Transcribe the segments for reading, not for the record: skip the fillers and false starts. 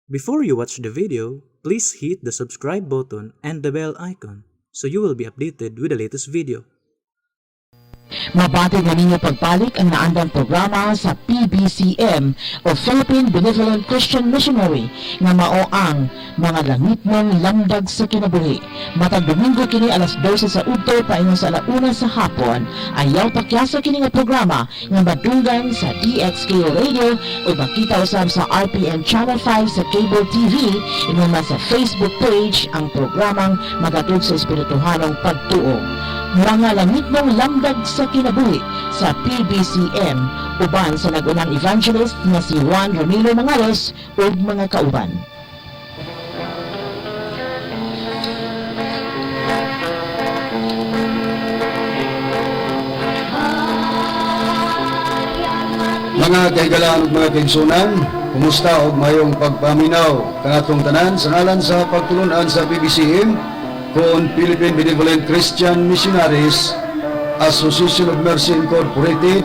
Before you watch the video, please hit the subscribe button and the bell icon so you will be updated with the latest video. Mabati na ninyo pagbalik ang naandang programa sa PBCM o Philippine Benevolent Christian Missionary nga mao ang Mga Langitnong Lamdag sa Kinabuhi. Matag Domingo kini alas 12 sa udto paingon sa alauna sa hapon. Ayaw pakyasa kini nga programa nga madunggan sa DXKO Radio o makita usab sa RPN Channel 5 sa Cable TV, ingon man sa Facebook page ang programang magatug sa espirituhanong pagtuo. Mga Langitnong Lamdag sa Kinabuhi sa PBCM, uban sa nag-unang evangelist nga si Juan Ramilo Mangalos ug mga kauban. Mga kahigalaan ug mga kaigsunan, kumusta og mayong pagpaminaw kanatong tanan sa ngalan sa pagtulunan sa PBCM kon Philippine Benevolent Christian Missionaries Association of Mercy Incorporated.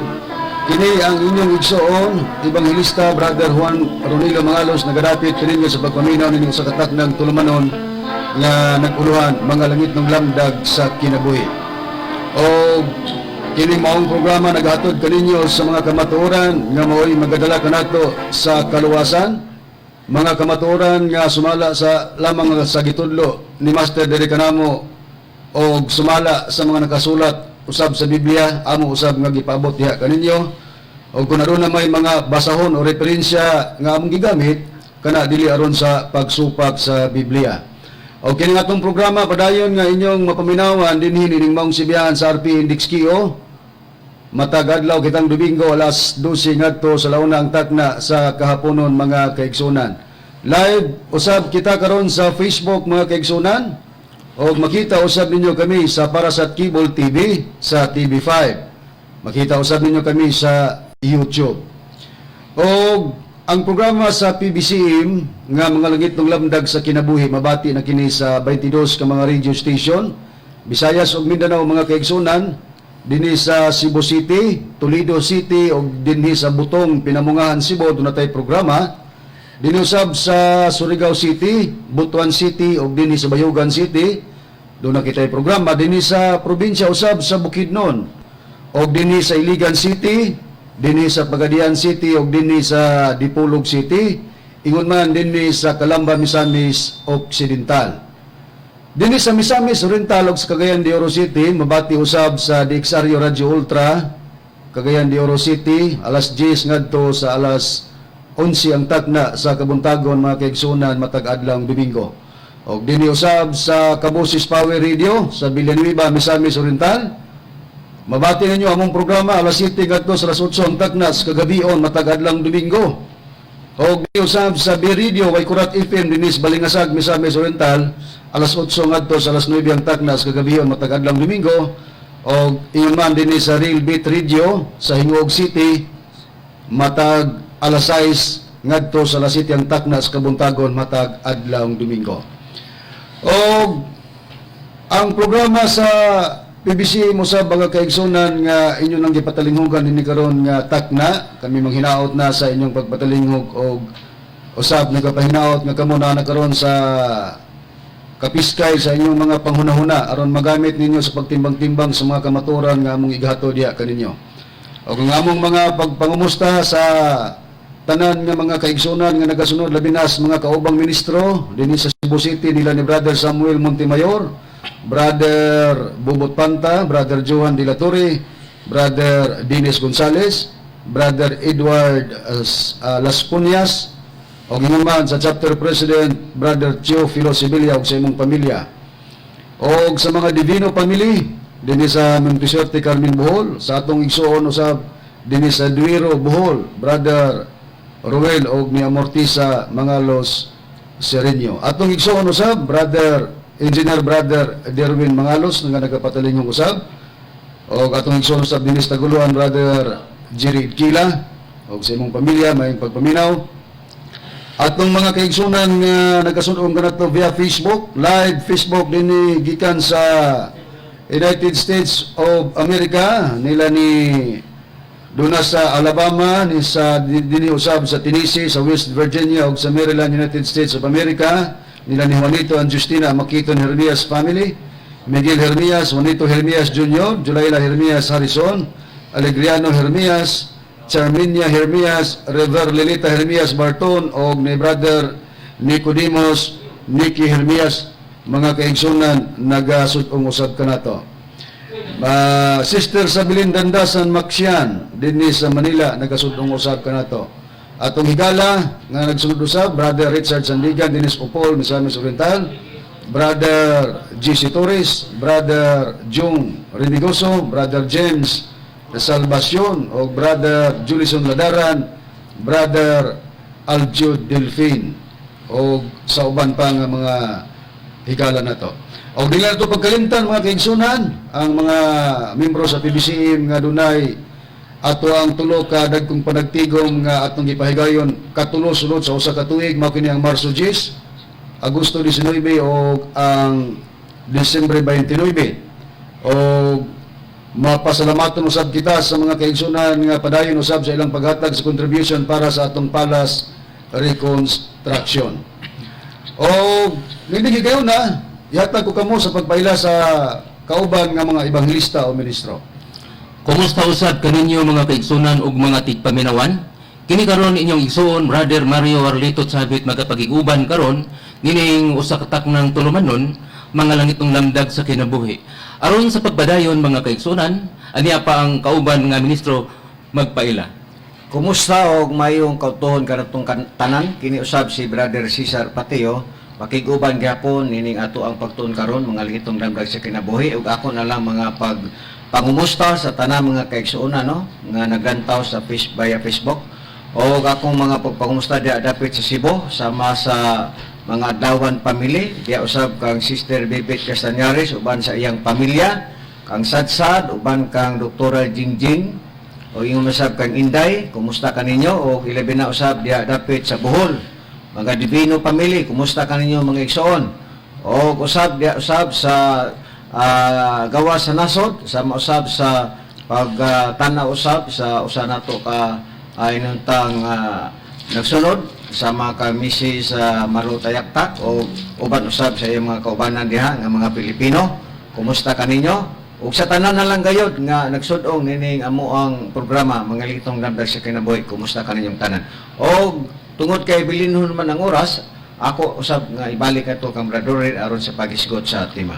Kini ang inyong igsoon, Ebanghelista Brother Juan Ronilo Mangalos, nagadapit kaninyo sa pagpaminaw ninyong sa katak ng tulumanon nga nag-uluhan Mga Langitnong Lamdag sa Kinabuhi. O kini maong programa naghatod kaninyo sa mga kamatuoran nga mao'y magadala kanato sa kaluwasan, mga kamatuoran nga sumala sa lamang sa gitudlo ni Master diri kanamo o sumala sa mga nakasulat usab sa Biblia, amo usab nga gipaabot diha kaninyo. O kung aduna may mga basahon o referensya nga among gigamit kana, dili aron sa pagsupak sa Biblia. O kini nga atong programa padayon nga inyong mapaminawan dinhi nining maong sibihan sa RP Index KO matag adlaw kitang Domingo alas 12 ngadto sa launa ang takna sa kahaponon, mga kaigsunan. Live usab kita karon sa Facebook, mga kaigsunan, og makita usab ninyo kami sa Parasat Cable TV sa TV5. Makita usab ninyo kami sa YouTube. Og ang programa sa PBCM nga Mga Langitnong Lamdag sa Kinabuhi mabati na kini sa 22 ka mga radio station, Visayas ug Mindanao, mga kaigsunan, dinhi sa Cebu City, Toledo City ug dinhi sa Butong, Pinamungahan, Cebu duna tay programa. Dinhi usab sa Surigao City, Butuan City ug dinhi sa Bayugan City duna kitay programa. Dinhi sa probinsya usab sa Bukidnon og dinhi sa Iligan City, dinhi sa Pagadian City ug dinhi sa Dipolog City, ingon man dinhi sa Calamba, Misamis Occidental. Dinhi sa Misamis Oriental ug sa Cagayan de Oro City mabati usab sa DXRU Radio Ultra Cagayan de Oro City alas 10 ngadto sa alas 11 ang takna sa kabuntagon, mga kaigsunan, matag adlaw Domingo. Og dinhi usab sa Kabusis Power Radio sa Villanueva, Misamis Oriental. Mabati ninyo among programa alas 7 ngadto sa alas 8 ang takna sa kagabion matag adlaw Domingo. Og usab sa B Radio Waikurat FM dinhi sa Balingasag, Misamis Oriental alas 8 ngadto sa alas 9 ang takna sa kagabion matag adlaw Domingo. Og ingon man dinhi sa Real Beat Radio sa Gingoog City matag alas 6 ngadto sa alas 7 ang takna sa kabuntagon matag adlaw Domingo. Og ang programa sa PBC mo sa mga kaigsunan nga inyo nang gipatalinghugan dinhi karon nga takna, kami manghinaot na sa inyong pagpatalinghug og usab nagapahinaot nga kamo na karon sa kapiskay sa inyong mga panghunahuna aron magamit ninyo sa pagtimbang-timbang sa mga kamaturan nga among igahatod diha kaninyo. Og ang among mga pagpangumusta sa tanan nga mga kaigsunan nga nagasunod, labi na sa mga kaubang ministro dinhi sa Cebu City nila ni Brother Samuel Montemayor, Brother Bubot Panta, Brother Johan De La Torre, Brother Dennis Gonzales, Brother Edward Las Cuñas, og ingon man sa Chapter President Brother Teofilo Sevilla ug sa imong pamilya. Og sa mga Divino Family dinhi sa Montesuerte Carmen, Bohol, sa atong igsuon usab dinhi sa Duero, Bohol, Brother Ruel og ni Amortisa Mangalos Serenio. Atong igsuon usab, Brother Engineer Brother Derwin Mangalos nga nagapatalingong usab. Og atong igsuon usab dinhi sa Taguluan, Brother Jerry Kila og sa imong pamilya, mayong pagpaminaw. Atong mga kaigsunan nga nagasun-ong kanato via Facebook, live Facebook dinhi gikan sa United States of America nila ni Doon sa Alabama, ni sa dinhi usab sa Tennessee, sa West Virginia ug sa Maryland, United States of America, nila ni Juanito and Justina Makiton Hermias family, Miguel Hermias, Juanito Hermias Jr., Julaila Hermias Harrison, Alegriano Hermias, Charminia Hermias, Rever Lilita Hermias Barton og ni Brother Nicodemus Nicky Hermias, mga kaigsunan, nagasud-ong usab kanato. Sister Sabilin Dandasan Maxian dinhi sa Manila, nagasud-ong usab kanato. Atong higala nga nagsunod usab, Brother Richard Sandigan dinhi sa Opol, Misamis Oriental, Brother GC Torres, Brother Jung Remigoso, Brother James Salvacion o Brother Julison Ladaran, Brother Aljo Delfin o sa uban pa nga mga higala na to. O dili na to pagkalimtan, mga kaigsunan, ang mga membro sa PBCM nga dunay ato ang tulo ka dagkong panagtigom nga atong gipahigayon katulo sulod sa usa ka tuig, mao kini ang Marso 10, Agosto 19 o ang Disyembre 29. O mapasalamaton usab kita sa mga kaigsunan nga padayon usab sa ilang paghatag sa contribution para sa atong palace reconstruction. O niligi kayo na, ihatag ko kamo sa pagpaila sa kauban nga mga ebanghelista o ministro. Kumusta usab kaninyo, mga kaigsunan ug mga tigpaminawan? Kini karon inyong igsuon, Brother Mario Arlito Chavit, magapagiguban karon nining usa ka taknang tulumanon, Mga Langitong Lamdag sa Kinabuhi. Aron sa pagpadayon, mga kaigsunan, aniya pa ang kauban nga ministro magpaila. Kumusta og mayong kautuhon kanatong tanan? Kini usab si Brother Cesar Pateo, makig-uban gyapon nining ato ang pagtuon karon, Mga Langitong Lamdag sa Kinabuhi, ug ako na lang mga pag pangumusta sa tanan mga kaigsuonan, no, nga naglantaw sa face via Facebook, og akong mga pagpangumusta diha dapit sa Cebu, sama sa mga Dawan family diha usab, kang Sister Bibit Castañares uban sa iyang pamilya, kang Sadsad uban kang Doktora Jingjing o ingon usab kang Inday, kumusta kaninyo? O ilabi na usab diha dapit sa Bohol, mga Divino family, kumusta kaninyo, mga igsoon? O usab diha usab sa gawa sa nasod, sa mausab sa pagtanaw usab sa usa nato ka inuntang nagsunod, sama ka Mrs. Maru Tayaktak o uban usab sa iyong mga kaubanan diha nga mga Pilipino, kumusta kaninyo? Ug sa tanan na lang gayod nga nagsud-ong nining amo ang programa, Mga Langitong Lamdag sa Kinabuhi, kumusta kaninyong tanan? Og tungod kay bilinhon man ang oras, ako usab nga ibalik ato kang Brother Red aron sa paghisgot sa tema.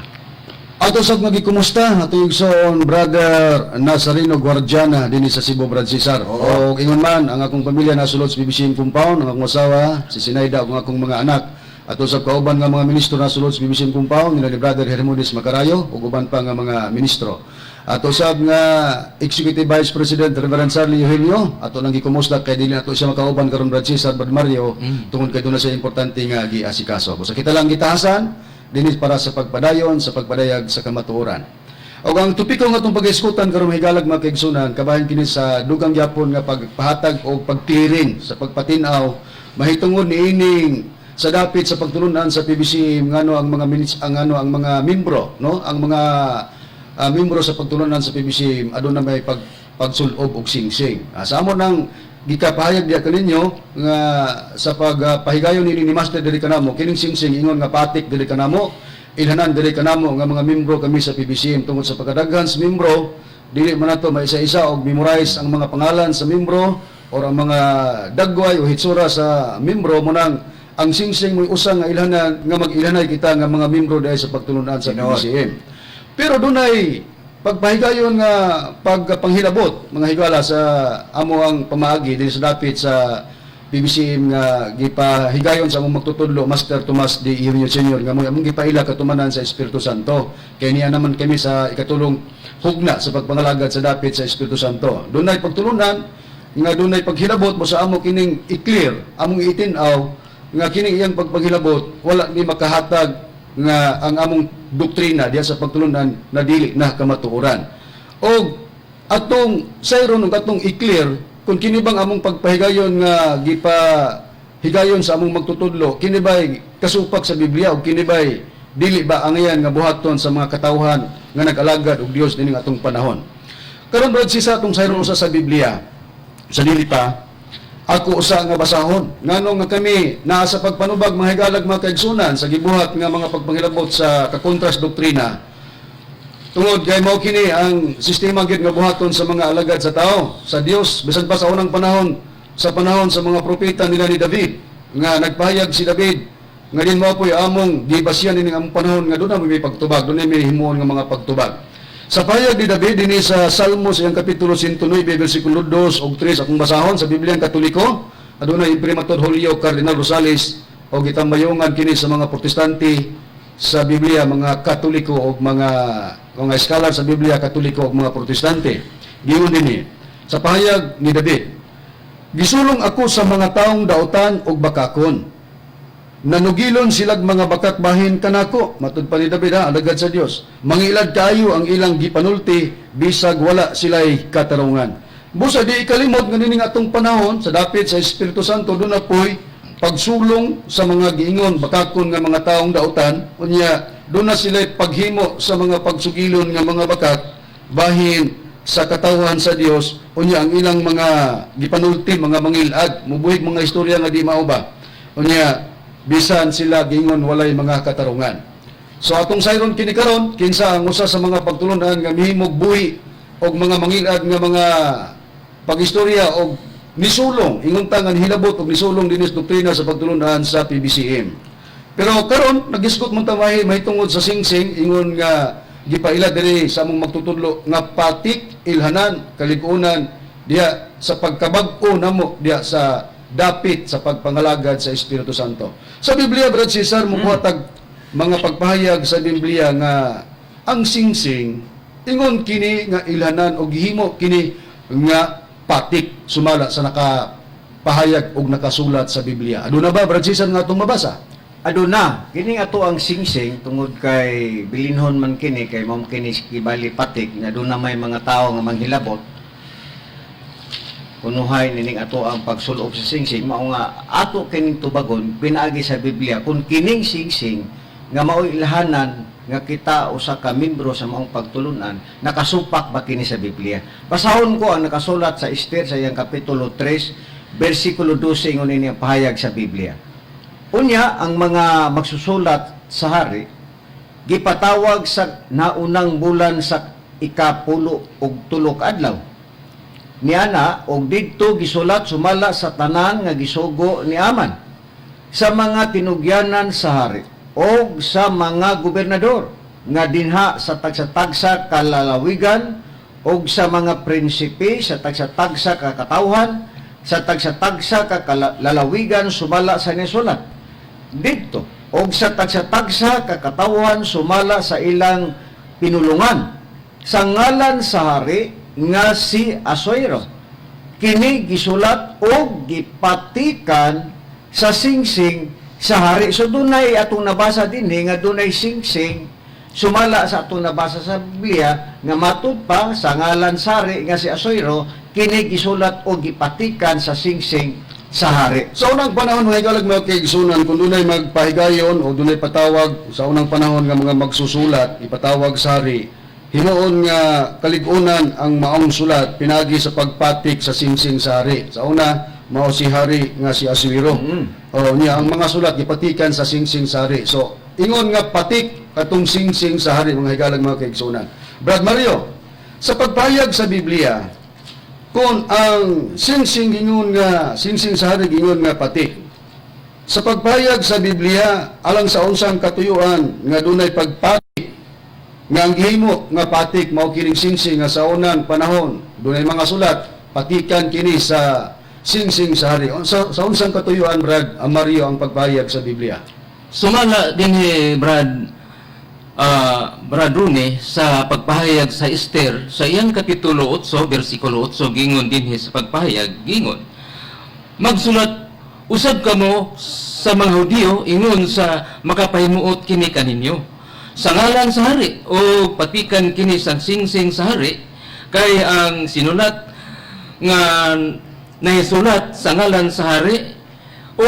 Ato sa magikumusta ato igsoon Brother Nazareno Guardiana dinhi sa Cebu, Brad Cesar. O ingon man ang akong pamilya nasulod sa PBCM compound, ang akong asawa si Sinaida ug ang akong mga anak. Ato sa kauban nga mga ministro nasulod sa PBCM compound nila ni Brother Hermones Macarayo ug uban pa nga mga ministro. Ato sab nga Executive Vice President Reverend Charlie Eugenio, ato lang gikumusta kay dili nato siya makauban karon, Brad Cesar, Brad Mario, tungod kay duna siya importante nga giasikaso. Busa kita lang gitahasan dinis para sa pagpadayon sa pagpadayag sa kamatuoran. Og ang topiko nga atong pag-iskutan karon, higalag mga kaigsunan, kabahin kini sa dugang gyapon nga pagpahatag og pagtiring sa pagpatin-aw mahitungod niining sa dapit sa pagtulunan sa PBC, ngano ang mga minutes ang ano ang mga membro, no, ang mga membro sa pagtulunan sa PBC aduna may pagsulob og singsing. Sa amo nang gikapahayag diya kaninyo nga sa pagpahigayon nini ni Master diri kanamo, kining singsing ingon nga patik diri kanamo, ilhanan diri kanamo nga mga membro kami sa PBCM, tungod sa pagkadaghan sa membro, dili man nato maisa-isa og memorize ang mga pangalan sa membro or ang mga dagway o hitsura sa membro. Mo nang ang singsing mo'y usa nga ilhanan nga mag-ilhanay kita nga mga membro dahil sa pagtulunan sa Tinuod. PBCM. Pero dunay pagpahigayon nga pagpanghilabot, mga higala, sa amo ang pamaagi din sa dapit sa PBCM nga gipahigayon sa among magtutudlo, Master Tomas D. Eugenio Sr., nga among gipaila katumanan sa Espiritu Santo, kay niya naman kami sa ikatulong hugna sa pagpangalagad sa dapit sa Espiritu Santo. Dunay pagtulunan nga dunay paghilabot mo sa amo kining i-clear, among itin-aw nga kining iyang pagpaghilabot wala ni makahatag nga ang among doktrina diya sa pagtulunan na dili na kamatuoran. Og atong sayron ug atong i-clear kung kini bang among pagpahigayon nga gipa higayon sa among magtutudlo, kini ba'y kasupak sa Biblia o kini ba'y dili ba angayan nga buhaton sa mga katawhan nga nag-alagad og Dios nining atong panahon. Karon, Brad Cesar, atong sayron usa sa Biblia sa dili pa ako usa nga basahon ngano nga kami naa sa pagpanubag, mga higalag, mga kaigsunan, sa gibuhat nga mga pagpangilabot sa kakontras doktrina, tungod kay mao kini ang sistema gyud nga buhaton sa mga alagad sa tao sa Dios bisan pa sa unang panahon, sa panahon sa mga propeta nila ni David, nga nagpahayag si David nga din mao po'y among gibasyan ining among panahon nga doon may pagtubag, doon may himuon nga mga pagtubag. Sa pahayag ni David dinhi sa Salmos, iyang kapitulo 109 bersikulo 2 ug 3, akong basahon sa Biblia Katoliko. Adunay Imprimatur Julio Cardinal Rosales og gitambayongan kini sa mga Protestante sa Biblia, mga Katoliko og mga scholar sa Biblia Katoliko ug mga Protestante. Giingon dinhi sa pahayag ni David, "Gisulong ako sa mga taong dautan og bakakon. Nanugilon silag mga bakak bahin kanako." Matud pa ni David ha, alagad sa Dios. "Mangilad kayo ang ilang gipanulti bisag wala sila'y katarungan." Busa di ikalimot nga nining atong panahon sa dapit sa Espiritu Santo, doon na po'y pagsulong sa mga giingon bakakon nga mga taong dautan. Unya doon na sila'y paghimo sa mga pagsugilon nga mga bakak bahin sa katawhan sa Dios. Unya ang ilang mga gipanulti mga mangilad, mubuhig mga istorya nga di mao ba. Unya bisan sila gingon walay mga katarungan. So atong sayron kini karon kinsa ang usa sa mga pagtulunan nga mihimog buhi og mga mangilad nga mga pagistorya og nisulong, ingon ta nga nihilabot og nisulong dinis doktrina sa pagtulunan sa PBCM. Pero karon nagisgot man ta mahi mahitungod sa singsing, ingon nga gipaila diri sa among magtutudlo nga patik, ilhanan, kaligunan diha sa pagkabag-o namo diha sa dapit sa pagpangalagad sa Espiritu Santo. Sa Biblia, Brad Cesar, mukuha tag mga pagpahayag sa Biblia nga ang singsing ingon kini nga ilhanan o gihimo kini nga patik sumala sa nakapahayag og nakasulat sa Biblia. Aduna ba, Brad Cesar, nga atong mabasa? Aduna, kini ato ang singsing, tungod kay bilinhon man kini kay mao kini kibali patik na aduna may mga tao nga manghilabot kunuhay nining ato ang pagsulob sa singsing, mao nga ato kining tubagon pinaagi sa Biblia kung kining singsing nga mao'y ilhanan nga kita usa ka membro sa maong pagtulunan, nakasupak ba kini sa Biblia. Basahon ko ang nakasulat sa Esther sa iyang kapitulo 3 bersikulo 12. Ingon ini ang pahayag sa Biblia: "Unya ang mga magsusulat sa hari gipatawag sa naunang bulan sa ika-13 ka adlaw niana, og didto gisulat sumala sa tanan nga gisugo ni Aman sa mga tinugyanan sa hari og sa mga gobernador nga dinha sa tagsa-tagsa kalalawigan og sa mga prinsipe sa tagsa-tagsa ka katawhan sa tagsa-tagsa ka lalawigan sumala sa nisulat didto, og sa tagsa-tagsa ka katawhan sumala sa ilang pinulungan, sa ngalan sa hari nga si Asuero. Kini gisulat og gipatikan sa singsing sa hari." So dunay atong nabasa dinhi nga dunay singsing sumala sa atong nabasa sa Biblia nga matud pa sa ngalan sa hari nga si Asuero, kini gisulat og gipatikan sa singsing sa hari. Sa unang panahon, mga higalag, mga kaigsunan, kung dunay magpahigayon o dunay patawag sa unang panahon nga mga magsusulat, ipatawag sa hari, himuon nga kalig-unan ang maong sulat pinagi sa pagpatik sa singsing sa hari. Sa una, mao si hari nga si Asuero. O niya ang mga sulat gipatikan sa singsing sa hari. So, ingon nga patik katong singsing sa hari, mga higalag, mga kaigsunan. Brad Mario, sa pagpahayag sa Biblia, kung ang singsing gingon nga singsing sa hari gingon nga patik, sa pagpahayag sa Biblia, alang sa unsang katuyuan nga dunay pagpatik nga ang gihimo nga patik mao kining singsing nga sa unang panahon dunay mga sulat patikan kini sa singsing sa hari? Sa unsang katuyuan, Brad Amario, ang pagpahayag sa Biblia? Sumala din Brad Rune, sa pagpahayag sa Esther sa iyang kapitulo 8 bersikulo 8, gingon dinhi sa pagpahayag, gingon, "Magsulat usab kamo sa mga Hudiyo ingon sa makapahimuot kini kaninyo sa ngalan sa hari o patikan kini sa singsing sa hari, kay ang sinulat nga nahisulat sa ngalan sa hari o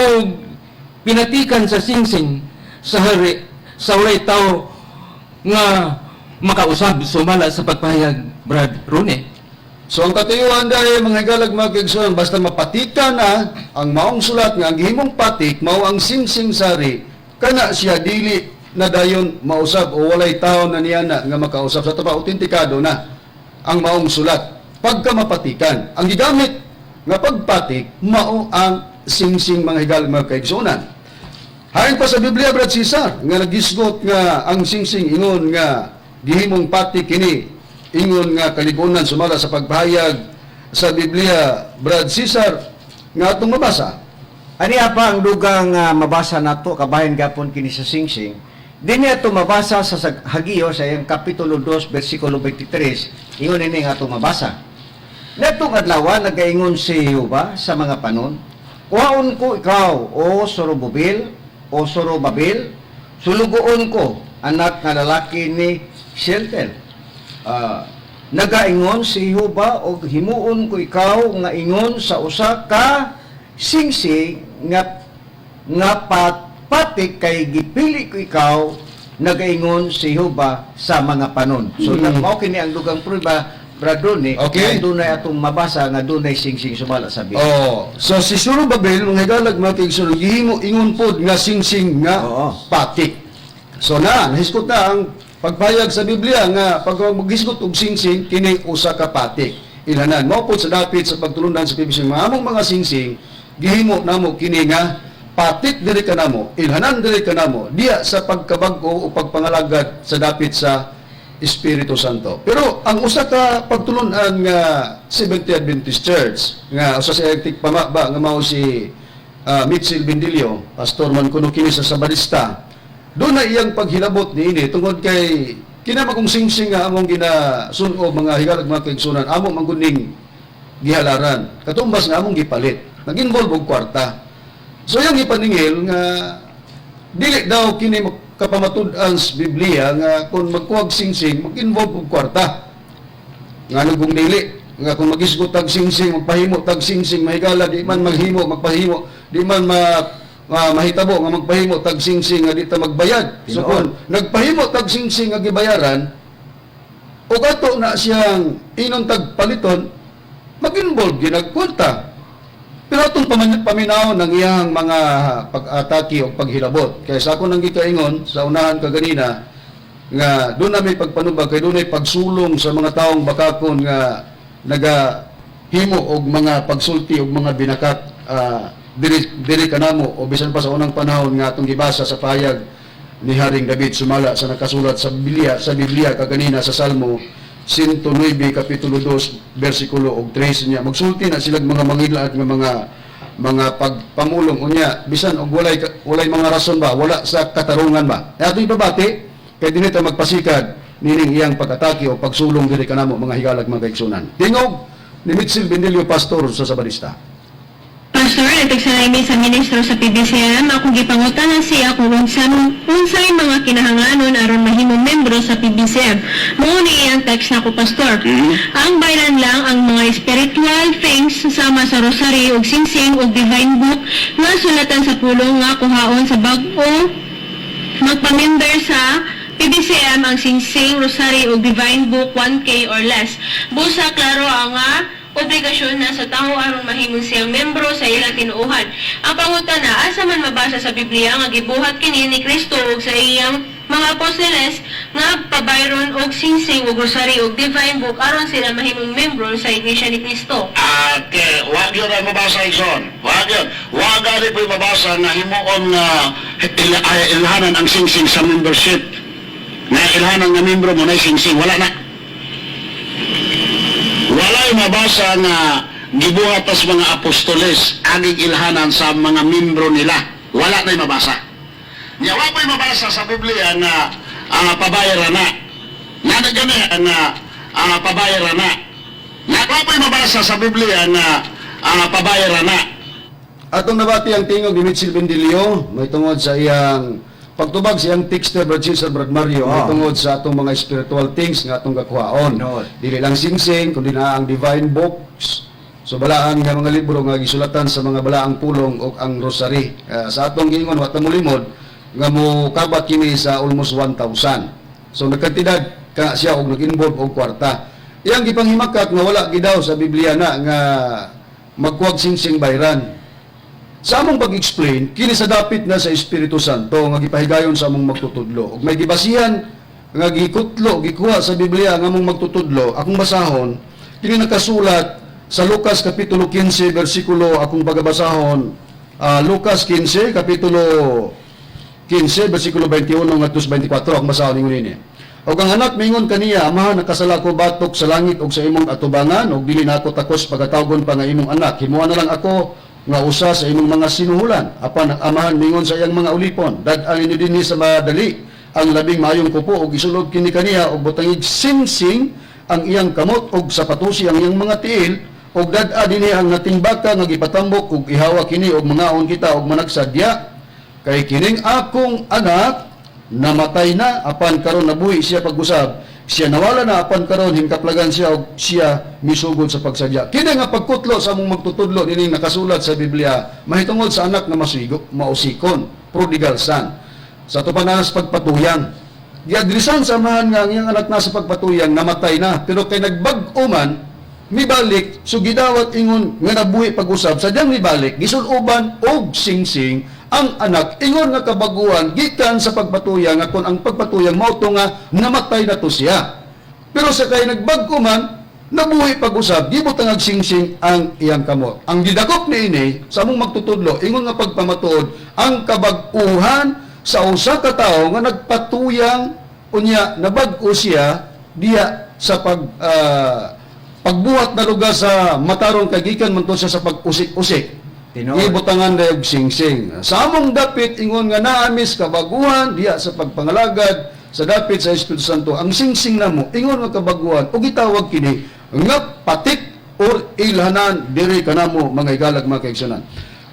pinatikan sa singsing sa hari sa walay tao nga makausab," sumala sa pagpahayag, Brad Rune. So ang katuyuan dahil, mga higalag, mga kaigsunan, basta mapatika na ang maong sulat nga ang gihimong patik mao ang singsing sari, kana siya dili na dayon mausab o walay tao na niya na nga makausab sa taba, autentikado na ang maong sulat pagka mapatikan. Ang gigamit nga pagpatik mao ang singsing, mga higalag, mga kaigsunan. Hain pa sa Biblia, Brad Cesar, nga nagisgot nga ang singsing ingon nga gihimong patik kini, ingon nga kaligunan sumala sa pagpahayag sa Biblia, Brad Cesar, nga atong mabasa. Aniya pa ang dugang mabasa nato kabahin gapon kini sa singsing. Dinhi ato mabasa sa Hagiyo sa iyang kapitulo 2 bersikulo 23. Ingon ini nga ato mabasa. Netong adlaw nagaingon si Jehova sa mga panon, "Kuhaon ko ikaw, o Sorobobil, o Sorobabil, sulugoon ko, anak nga lalaki ni Shealtiel. Nagaingon si Jehova og himuon ko ikaw nga ingon sa usa ka singsing nga nga patik kay gipili ko ikaw, nagaingon si Jehova sa mga panon." So mao kini ang dugang prueba, Brad Ronnie, nga dunay atong mabasa nga dunay singsing sumala sa Biblia. Oh, so si Surubabel, mga higalag, mga kaigsunan, gihimo ingon pod nga singsing nga patik. So na, nahisgot na ang pagpahayag sa Biblia nga pag maghisgot og singsing kini usa ka patik. Ilhanan mao pod sa dapit sa pagtulunan sa PBC mga among mga singsing gihimo namo kini nga patik diri kanamo, ilhanan diri kanamo diya sa pagkabag-o o pagpangalagad sa dapit sa Espiritu Santo. Pero ang usa ka pagtulunan nga Seventh Adventist Church nga usa sa tigpamaba nga mao si Mitchell Bendilio, pastor man kuno kini sa Sabadista. Doon na iyang paghilabot niini tungod kay kinamagong singsing nga among ginasun-o, mga higalag, mga kaigsunan, amo man gud ning gihalaran. Katumbas nga among gipalit. Nag-involve og kwarta. So iyang ipaningil nga dili daw kini kapamatud-an sa Biblia nga kung magkuhag singsing mag-involve og kwarta. Ngano kung dili nga kung magisgot tag singsing, magpahimo tag singsing, mahigala, di man maghimo magpahimo, di man mahitabo nga magpahimo tag singsing nga di ta magbayad. So Tinuod. kung nagpahimo tag singsing nga gibayaran o kato na siyang inon tag paliton, mag-involve ginagkwarta. Pero atong paminaw ng iyang mga pag-atake o paghilabot. Kaya sa ako nang gikaingon sa unahan kaganina nga doon na may pagpanubag kay doon ay pagsulong sa mga taong bakakon nga nagahimo og mga pagsulti og mga binakat diri diri kanamo o bisan pa sa unang panahon nga atong gibasa sa payag ni Haring David sumala sa nakasulat sa Biblia kaganina sa Salmo 109 kapitulo 2 bersikulo og 3 niya magsulti na silang mga mangilad nga mga pagpamulong unya bisan og walay mga rason ba, wala sa katarungan ba. E ato ipabati kay dinhi ta magpasikad nining iyang pag-atake o pagsulong diri kanamo, mga higalag, mga kaigsunan. Tingog ni Mitchell Bendilio, pastor sa Sabadista. Pastor, itagsanay sa ministro sa PBCM, akong gipangutanan siya kung unsay mga kinahanglanon aron mahimong membro sa PBCM. Mao ni iyang text nako, Pastor. Ang bayran lang ang mga spiritual things sama sa rosary ug singsing ug divine book nga sulatan sa pulong nga kuhaon sa bag-o magpamember sa PBCM ang singsing, rosary ug divine book 1K or less. Busa klaro ang nga obligasyon na sa tao aron mahimong siyang membro sa ilang tinuohan. Ang pangutana, asa man mabasa sa Biblia nga gibuhat kini ni Kristo ug sa iyang mga apostoles nga pabayron og singsing ug rosary ug divine book aron sila mahimong membro sa Iglesia ni Kristo? At wag yun ay mabasa, Ison. Wag yun. Wag gani po'y mabasa na himuon nga ay, ilhanan ang singsing sa membership. Na ilhanan nga membro mo na singsing. Wala na. Wala'y mabasa nga gibuhat tas mga apostoles aging ilhanan sa mga membro nila. Wala na'y mabasa. Nya wa po'y mabasa sa Biblia nga pabayaran na. Nga na gani nga pabayaran na. Nga wa po'y mabasa sa Biblia nga pabayaran na. Atong nabati ang tingog ni Mitchell Bendilio may tungod sa iyang pagtubag sa iyang texter, Brad Cesar, Brad Mario, may tungod sa atong mga spiritual things nga atong gakuhaon. Tinuod. Dili lang singsing kundi na ang divine books. So balaan nga mga libro nga gisulatan sa mga balaang pulong o ang rosary. Sa atong giingon, wa ta molimod nga mo kabat kini sa almost 1,000. So nagkantidad ka siya og nag-involve og kwarta. Iyang gipanghimakak nga wala gidaw sa Biblia na nga magkuwag singsing bayran. Sa among pag-explain, kini sa dapit na sa Espiritu Santo nga gipahigayon sa among magtutudlo. Ug may gibasihan nga gikutlo, gikuha sa Biblia nga among magtutudlo, akong basahon, kini nakasulat sa Lucas Kapitulo 15 bersikulo akong pagabasahon, Lucas 15 Kapitulo 15 bersikulo 21 ngadto sa 24 akong basahon ninyo nini. Og ang anak mingon kaniya, "Amahan, nakasala ko batok sa langit ug sa imong atubangan, ug dili nako takos pagatawgon pa nga imong anak. Himuha na lang ako nga usa sa imong mga sinuhulan." Apan ang amahan mingon sa iyang mga ulipon, "Dad-a ninyo dinhi sa madali ang labing maayong kupo ug isulob kini kaniya, ug butangig singsing ang iyang kamot ug sapatusi ang iyang mga tiil, ug dad-a dinhi ang nating baka nga gipatambok ug ihawa kini ug mangaon kita ug managsadya, kay kining akong anak namatay na apan karon nabuhi siya pag-usab, siya nawala na apan karon hingkaplagan siya, ug siya misugod sa pagsadya." Kini nga pagkutlo sa among magtutudlo nining nakasulat sa Biblia mahitungod sa anak nga masigo, mausikon, prodigal son. Sa tupanas pagpatuyang, giadresan sa amahan nga ang iyang anak na sa pagpatuyang namatay na, pero kay nagbag-o man, mibalik, so gidawat ingon nga nabuhi pag-usab. Sadyang mibalik, gisuloban og singsing ang anak, ingon nga kabaguhan gikan sa pagpatuyang, nga kon ang pagpatuyang mao to nga namatay na to siya, pero sa kay nagbag-o man, nabuhi pag-usab, gibutang ag singsing ang iyang kamot. Ang gidakop niini sa among magtutudlo, ingon nga pagpamatuod, ang kabag-uhan sa usa ka tawo nga nagpatuyang, unya nabag-o siya diya sa pagbuhat na lugar sa matarong, kay gikan man to siya sa pag-usik-usik. Tinuod. Ibutangan dayog singsing. Sa among dapit, ingon nga naamis kabaguhan diya sa pagpangalagad sa dapit sa Espiritu Santo. Ang singsing namo ingon nga kabaguhan ug gitawag kini nga patik or ilhanan diri kanamo, mga igalag, mga kaigsunan.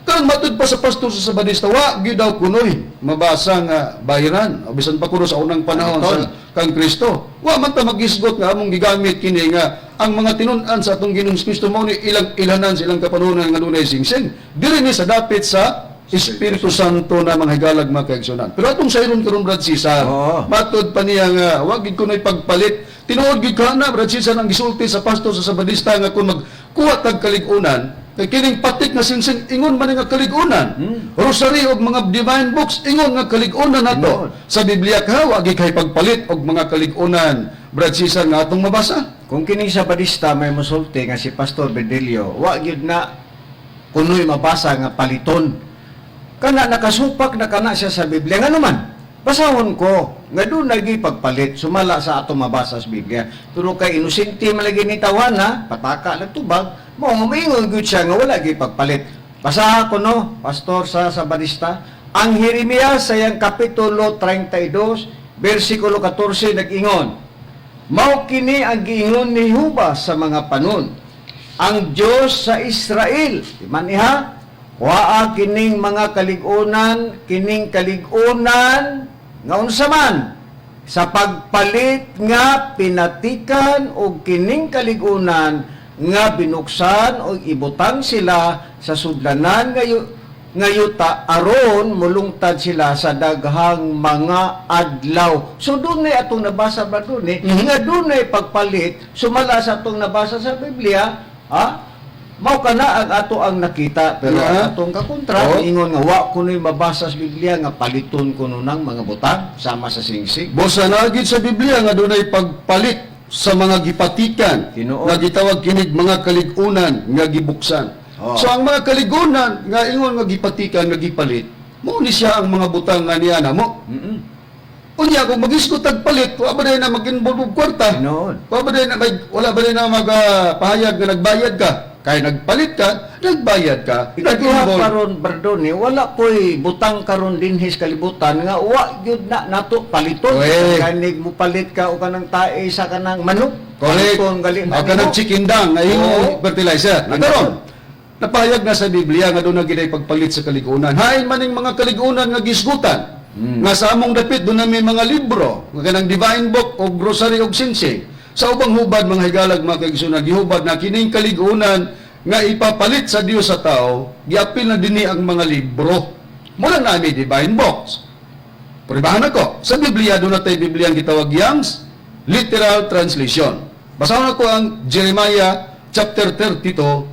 Karon, matud pa sa pastor sa Sabadista, wa gyud daw kunoy mabasa nga bayran o bisan pa kuno sa unang panahon sa kang Kristo. Wa man ta magisgot nga among gigamit kini nga ang mga tinun-an sa atong Ginoong Kristo mao ni ilang ilhanan sa ilang kapanohonan nga dunay singsing. Diri ni sa dapit sa Espiritu Santo na, mga higalag, mga kaigsunan. Pero atong sayron karon, Brad Cesar, matud pa niya nga wa gid kunoy pagpalit. Tinuod gid ka na, Brad Cesar, ang gisulti sa pastor sa Sabadista nga kung magkuha tag kalig-unan, kay kining patik nga singsing ingon man nga kalig-unan. Rosary og mga divine books ingon nga kalig-unan nato. Tinuod. Sa Biblia ka wa gid kay pagpalit og mga kalig-unan, Brad Cesar, nga atong mabasa. Kung kining Sabadista may musulti nga si Pastor Bedelio, wa gyud na kunoy mabasa nga paliton. Kana nakasupak na kana siya sa Biblia. Ngano man? Basahon ko nga doon lagi pagpalit sumala sa ato mabasa sa Biblia. Pero kay inosente man lagi ni tawana, pataka lang tubag, mao nga moingon gyud siya nga wala gyud pagpalit. Basaha ko no, Pastor sa Sabadista, ang Jeremias sa iyang Kapitulo 32, versikulo 14 nag-ingon, "Mao kini ang giingon ni Jehova sa mga panon, ang Dios sa Israel." Di man iha, "Waa kining mga kalig-unan, kining kalig-unan nga unsa man sa pagpalit nga pinatikan og kining kalig-unan nga binuksan og ibutang sila sa sudlanan nga yuta aron mulungtad sila sa daghang mga adlaw." So dunay atong nabasa ba dun eh, nga dunay pagpalit sumala sa atong nabasa sa Biblia, ha? Mao kana ang ato ang nakita, pero ang atong kakontra ingon nga wa kunoy mabasa sa Biblia nga paliton kuno ng mga butang sama sa singsing. Bosa na gid sa Biblia nga dunay pagpalit sa mga gipatikan Tinuod. nga gitawag kinig mga kalig-unan nga gibuksan. So ang mga kalig-unan nga ingon nga gipatikan nga gipalit, mao ni siya ang mga butang nga niya namo. Unya kung magisgot tag palit, wa ba day na mag-involve og kwarta? Tinuod. Wa ba day na may, wala ba day na magpahayag nga nagbayad ka? Kay nagpalit ka, nagbayad ka, Ikaduha nag-involve. karon, Bardone, wala ko'y butang karon dinhi sa kalibutan nga wa gyud na nato paliton. Correct. Ganig mo palit ka o kanang tae sa kanang manok. Correct. Paliton gali na O kanang nimo. chicken dang, ay fertilizer. Tinuod. Karon, napahayag na sa Biblia nga doon na ginay pagpalit sa kaligunan. Hain man ning mga kaligunan nga gisgutan. Nga sa among dapit doon na may mga libro, nga kanang divine book o grocery og singsing. Sa ubang hubad, mga higalag, mga kaigsunan, gihubad na kining kaligunan nga ipapalit sa Dios sa tao, giapil na dinhi ang mga libro. Mula na may divine books. Pribahan ako. Sa Biblia, doon na tayo Biblia ang gitawag Young's Literal Translation. Basahon ko ang Jeremiah chapter 32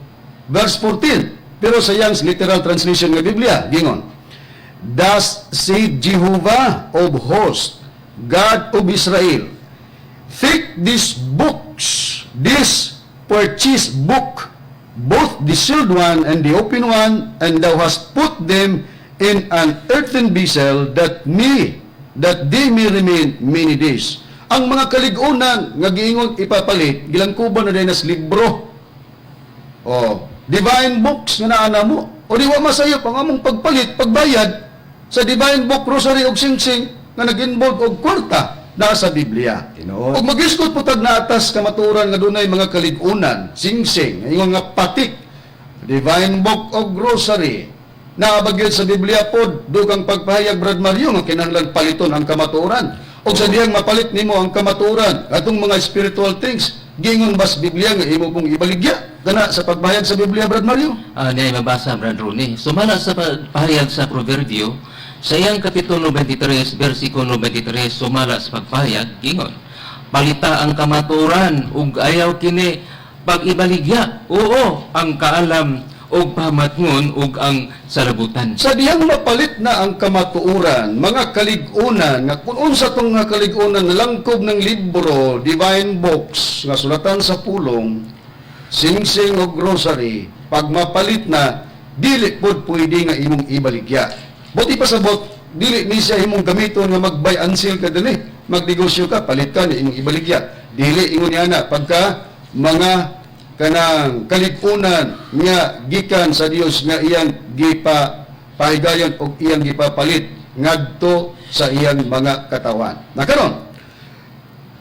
verse 14. Pero sa Young's Literal Translation nga Biblia, gingon: "Thus said Jehovah of hosts, God of Israel, take these books, this purchase book, both the sealed one and the open one, and thou hast put them in an earthen vessel that they may remain many days." Ang mga kalig-unan nga giingon ipapalit, gilangkuban na din as libro. Oh, divine books nga naa namo. O di wa masayop ang among pagpalit, pagbayad sa divine book, rosary og singsing nga nag-involve og kwarta na sa Biblia. Tinuod. Og magisgot po tag naatas kamatuoran nga dunay mga kalig-unan, singsing, ingon nga patik, divine book og rosary. Naa ba gyud sa Biblia pod dugang pagpahayag, Brad Mario, nga kinahanglan paliton ang kamatuoran? Og sa diyang mapalit nimo ang kamatuoran, atong mga spiritual things, giingon bas Biblia nga imo pong ibaligya? Kana sa pagpahayag sa Biblia, Brad Mario? Niya mabasa, Brad Rooney. Sumala sa pahayag sa Proverbio, sa iyang Kapitulo 23, versikulo 23, sumala sa pagpahayag, gingon: "Palita ang kamatuoran, ug ayaw kini pag-ibaligya. Oo, ang kaalam ug pamatngon ug ang salabutan." Sa diyang mapalit na ang kamatuoran, mga kalig-unan, nga kung unsa tong nga kalig-unan nga langkob ng libro, divine books, nga sulatan sa pulong, singsing og rosary, pag mapalit na, dili pod pwede nga imong ibaligya. Buot pasabot, dili ni siya imong gamiton nga mag-buy and sell ka dinhi, magnegosyo ka, palit ka ni imong ibaligya. Dili ingon niya na pagka mga kanang kalig-unan nga gikan sa Dios nga iyang gipa pahigayon og iyang gipapalit ngadto sa iyang mga katawan. Na karon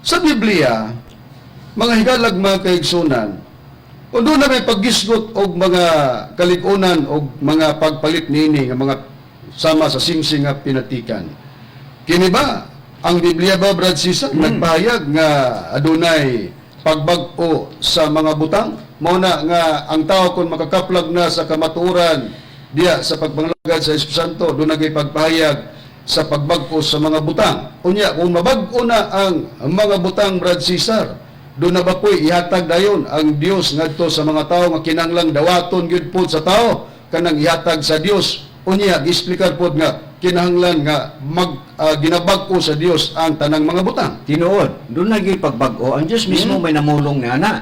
sa Biblia, mga higalag, mga kaigsunan, kung doon na may paggisgot og mga kalig-unan og mga pagpalit nini nga mga sama sa singsing nga pinatikan. Kini ba ang Biblia ba, Brad Cesar, nagpahayag nga adunay pagbag-o sa mga butang? Mao na nga ang tao kung makakaplag na sa kamatuoran diya sa pagpangalagad sa Espiritu Santo, doon nagay pagpahayag sa pagbag-o sa mga butang. Unya, kung mabag-o na ang mga butang, Brad Cesar, doon na ba po'y ihatag dayon ang Dios ngadto sa mga tao nga kinanglang dawaton gyud pod sa tao kanang ihatag sa Dios? Unya, giexplikar pod nga kinahanglan nga ginabag-o sa Dios ang tanang mga butang. Tinuod, doon lagi pagbag-o. Ang Diyos mismo may namulong nga na.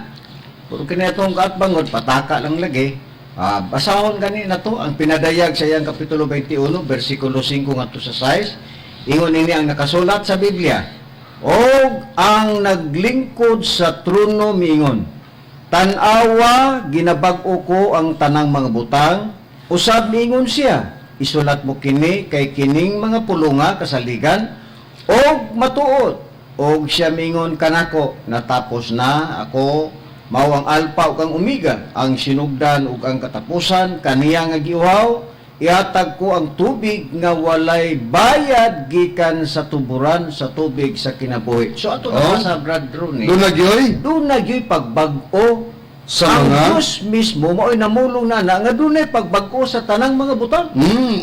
Pero kini atong kaatbangon, pataka lang lagi. Basahon gani na to ang pinadayag sa iyang Kapitulo 21, versikulo 5 ngadto sa 6. Ingon ini ang nakasulat sa Biblia: "Og ang naglingkod sa trono miingon, 'Tan-awa, ginabag-o ko ang tanang mga butang.' Usab miingon siya, 'Isulat mo kini kay kining mga pulunga kasaligan og matuod.' Og siya mingon kanako, 'Natapos na. Ako mao ang Alpha ug ang Omega, ang sinugdan ug ang katapusan. Kaniya nga giuhaw, ihatag ko ang tubig nga walay bayad gikan sa tuburan sa tubig sa kinabuhi." So ato na sa Brad Rooney. Doon na gyoy Doon na gyud pagbag-o sa ang mga Diyos mismo mao'y namulong na na nga dunay pagbag-o sa tanang mga butang.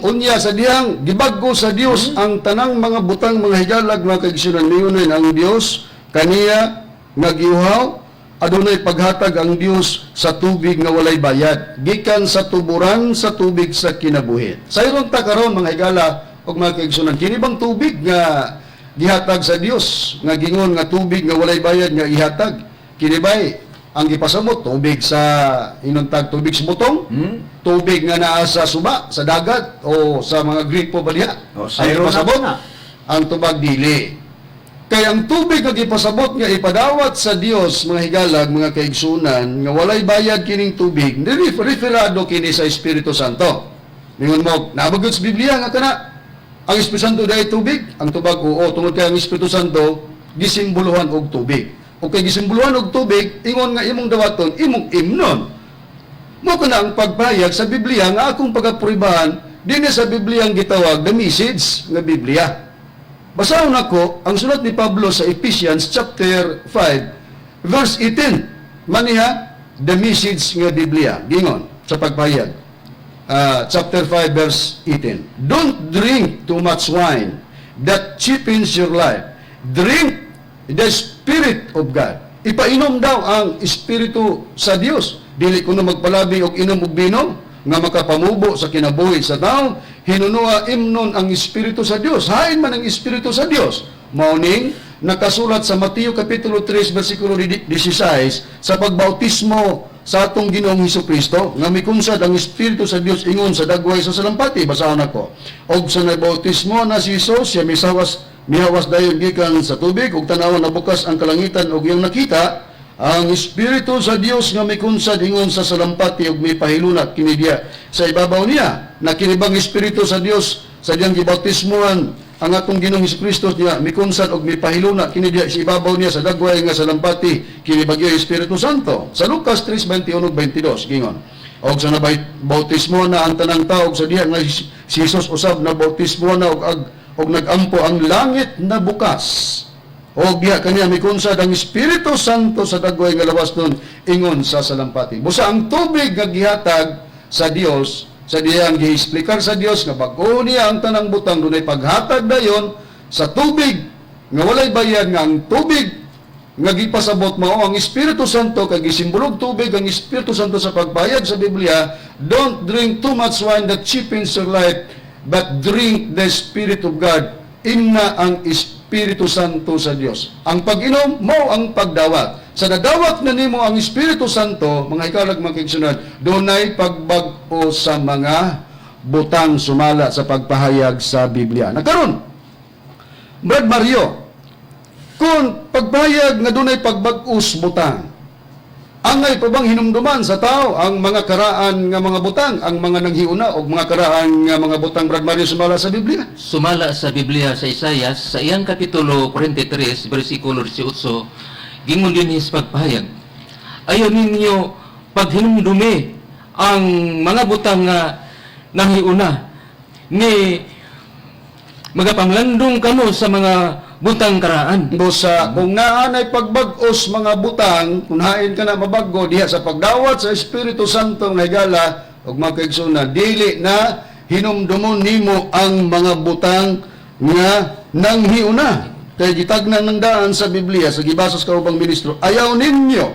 Unya sa diyang gibag-o sa Dios ang tanang mga butang, mga higalag, mga kaigsunan, miunon ang Dios kaniya nga giuhaw, adunay paghatag ang Dios sa tubig nga walay bayad gikan sa tuburan sa tubig sa kinabuhi. Sayron ta karon, mga higala ug mga kaigsunan, kini bang tubig nga gihatag sa Dios nga gingon nga tubig nga walay bayad nga ihatag, kini bay ang gipasabot tubig sa inuntag tubig sa butong, tubig nga naa sa suba, sa dagat o sa mga gripo ba diha? O, Ang sayro na gipasabot, na. Ang tubag dili. Kay ang tubig nga gipasabot nga ipadawat sa Dios, mga higalag, mga kaigsunan, nga walay bayad kining tubig, referado kini sa Espiritu Santo. Mingon mo, naa ba gyud sa Biblia nga kana ang Espiritu Santo dahil tubig? Ang tubag oo, tungod kay ang Espiritu Santo gisimboluhan og tubig. O kay gisimboluhan og tubig, ingon nga imong dawaton, imong imnon. Mo kana ang pagpahayag sa Biblia nga akong pagapribahan dinhi sa Biblia ang gitawag the Message nga Biblia. Basahon nako ang sulat ni Pablo sa Ephesians chapter 5 verse 18. Maniha the Message nga Biblia gingon sa pagpahayag. Chapter 5 verse 18. "Don't drink too much wine that cheapens your life. Drink the Spirit of God." Ipainom daw ang Espiritu sa Dios. Dili kuno magpalabi og inom og bino nga makapamubo sa kinabuhi sa tao, hinunua imnon ang Espiritu sa Dios. Hain man ang Espiritu sa Dios. Mao ning nakasulat sa Mateo Kapitulo 3 versikulo 16 sa pagbautismo sa atong Ginoong Hesus Kristo nga mikunsad ang Espiritu sa Dios ingon sa dagway sa salampati. Basahon ako. Og sa nabautismo na si Jesus, siya misawas mihawas dayon gikan sa tubig, ug tan-awa, nabukas ang kalangitan, ug iyang nakita ang Espiritu sa Dios nga mikunsad ingon sa salampati ug mipahilunat kini diya sa ibabaw niya. Na kini bang Espiritu sa Dios sa diyang gibautismohan ang atong Ginoong Hesus Kristo niya mikunsad og mipahiluna kini diya sa ibabaw niya sa dagway nga salampati, kini bagyo Espiritu Santo? Sa Lucas 3:21 ug 22, gingon, og sa nabautismo na ang tanang tao, og sa diha nga si Jesus usab na bautismo na, og nagampo, ang langit na bukas. Og diha kaniya mikunsad ang Espiritu Santo sa dagway nga lawas nun ingon sa salampati. Busa ang tubig nga gihatag sa Dios sa diyang giexplikar sa Dios nga bag-o niya ang tanang butang, dunay paghatag dayon sa tubig nga walay bayad, nga ang tubig nga gipasabot mao ang Espiritu Santo, kay gisimbolog tubig ang Espiritu Santo sa pagpahayag sa Biblia. Don't drink too much wine that cheapens your life, but drink the Spirit of God. Inna ang Espiritu Santo sa Dios. Ang pag-inom mao ang pagdawat. Sa nadawat na nimo ang Espiritu Santo, mga hikalag, mga kaigsunan, dunay pagbag-o sa mga butang sumala sa pagpahayag sa Biblia. Nakaron, Brad Mario, kung pagpahayag nga dunay pagbag-os butang, angay pa bang hinumduman sa tao ang mga karaan nga mga butang, ang mga nanghiuna o mga karaan nga mga butang, Brad Mario, sumala sa Biblia? Sumala sa Biblia sa Isayas sa iyang Kapitulo 43 versikulo 18, gingon dinhi sa pagpahayag, "Ayaw ninyo paghinumdumi ang mga butang nga nanghiuna, ni magapanglandong kamo sa mga butang karaan." Busa, kung naanay pagbag-os mga butang, kung hain ka na mabag-o diha sa pagdawat sa Espiritu Santo nga higala ug mga kaigsuonan, dili na hinumdumon nimo ang mga butang nga nanghiuna. Kay gitagnan ng daan sa Biblia, sa gibasa sa kaubang ministro, "Ayaw ninyo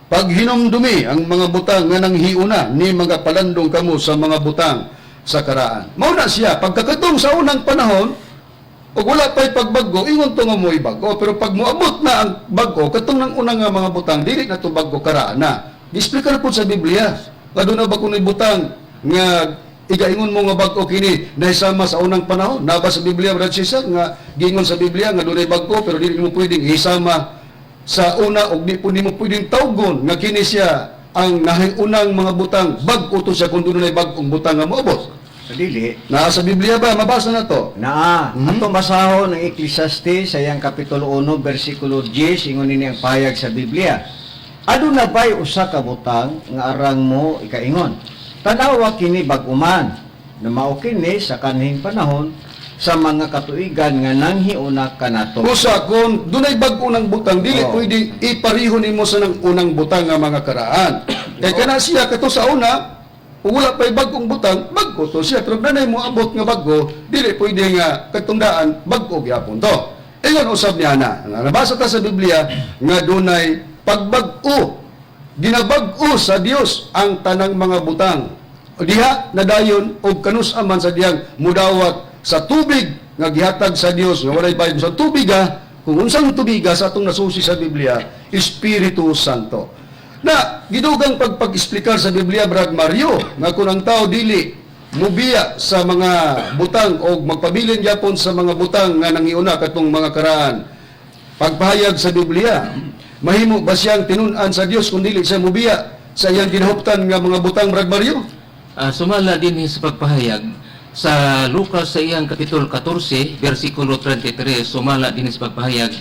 paghinumdumi ang mga butang nga nanghiuna, ni mga palandong kamo sa mga butang sa karaan." Mao na siya, pagkakatong sa unang panahon, ug wala pa'y pagbag-o, ingon to nga mo'y bag-o. Pero pag moabot na ang bag-o, katong nang unang nga mga butang, dili na to bag-o, karaan na. Giexplicar po sa Biblia. Kaduna ba kuno'y butang nga igaingon mo nga bag-o kini nahisama sa unang panahon? Naba sa Biblia, Brad Cesar, nga giingon sa Biblia nga dunay bag-o pero dili mo pwedeng isama sa una og di po nimo pwedeng tawgon nga kini siya ang nahiunang mga butang, bag-o to siya kung dunay bag-ong butang nga moabot? Dili. Naa sa Biblia ba? Mabasa na to. Naa, atong basahon ang Ecclesiastes sa iyang Kapitulo 1 versikulo 10, ingon nini ang pahayag sa Biblia. "Aduna bay usa ka butang nga arang mo ikaingon? Tan-awa kini bag-o man, na mao kini sa kanhing panahon sa mga katuigan nga nanghiuna kanato." Usa, kung dunay bag-o ng butang, dili pwede ipariho nimo sa nang unang butang nga mga karaan. Kay kana siya kato sa una, ug wala pa'y bag-ong butang, bag-o to siya. Pero nanay mo abot nga bag-o, dili pwede nga katungdaan bag-o gyapon to. Ingon usab niya na, nabasa ta sa Biblia nga dunay pagbag-o, ginabag-o sa Dios ang tanang mga butang. Diha nadayon og kanus-a man sa diyang mudawat sa tubig nga gihatag sa Dios nga walay bayad, sa tubig ah, kung unsang tubiga sa atong nasusi sa Biblia, Espiritu Santo. Na gidugang pagpag-explicar sa Biblia, Brad Mario, nga kung ang tao dili mubiya sa mga butang o magpabilin gyapon sa mga butang nga nangiuna katong mga karaan. Pagpahayag sa Biblia, mahimo ba siyang tinun-an sa Dios kung dili siya mubiya sa iyang ginahuptan nga mga butang, Brad Mario? Sumala din sa pagpahayag sa Lucas sa iyang Kapitulo 14 versikulo 33, sumala din sa pagpahayag,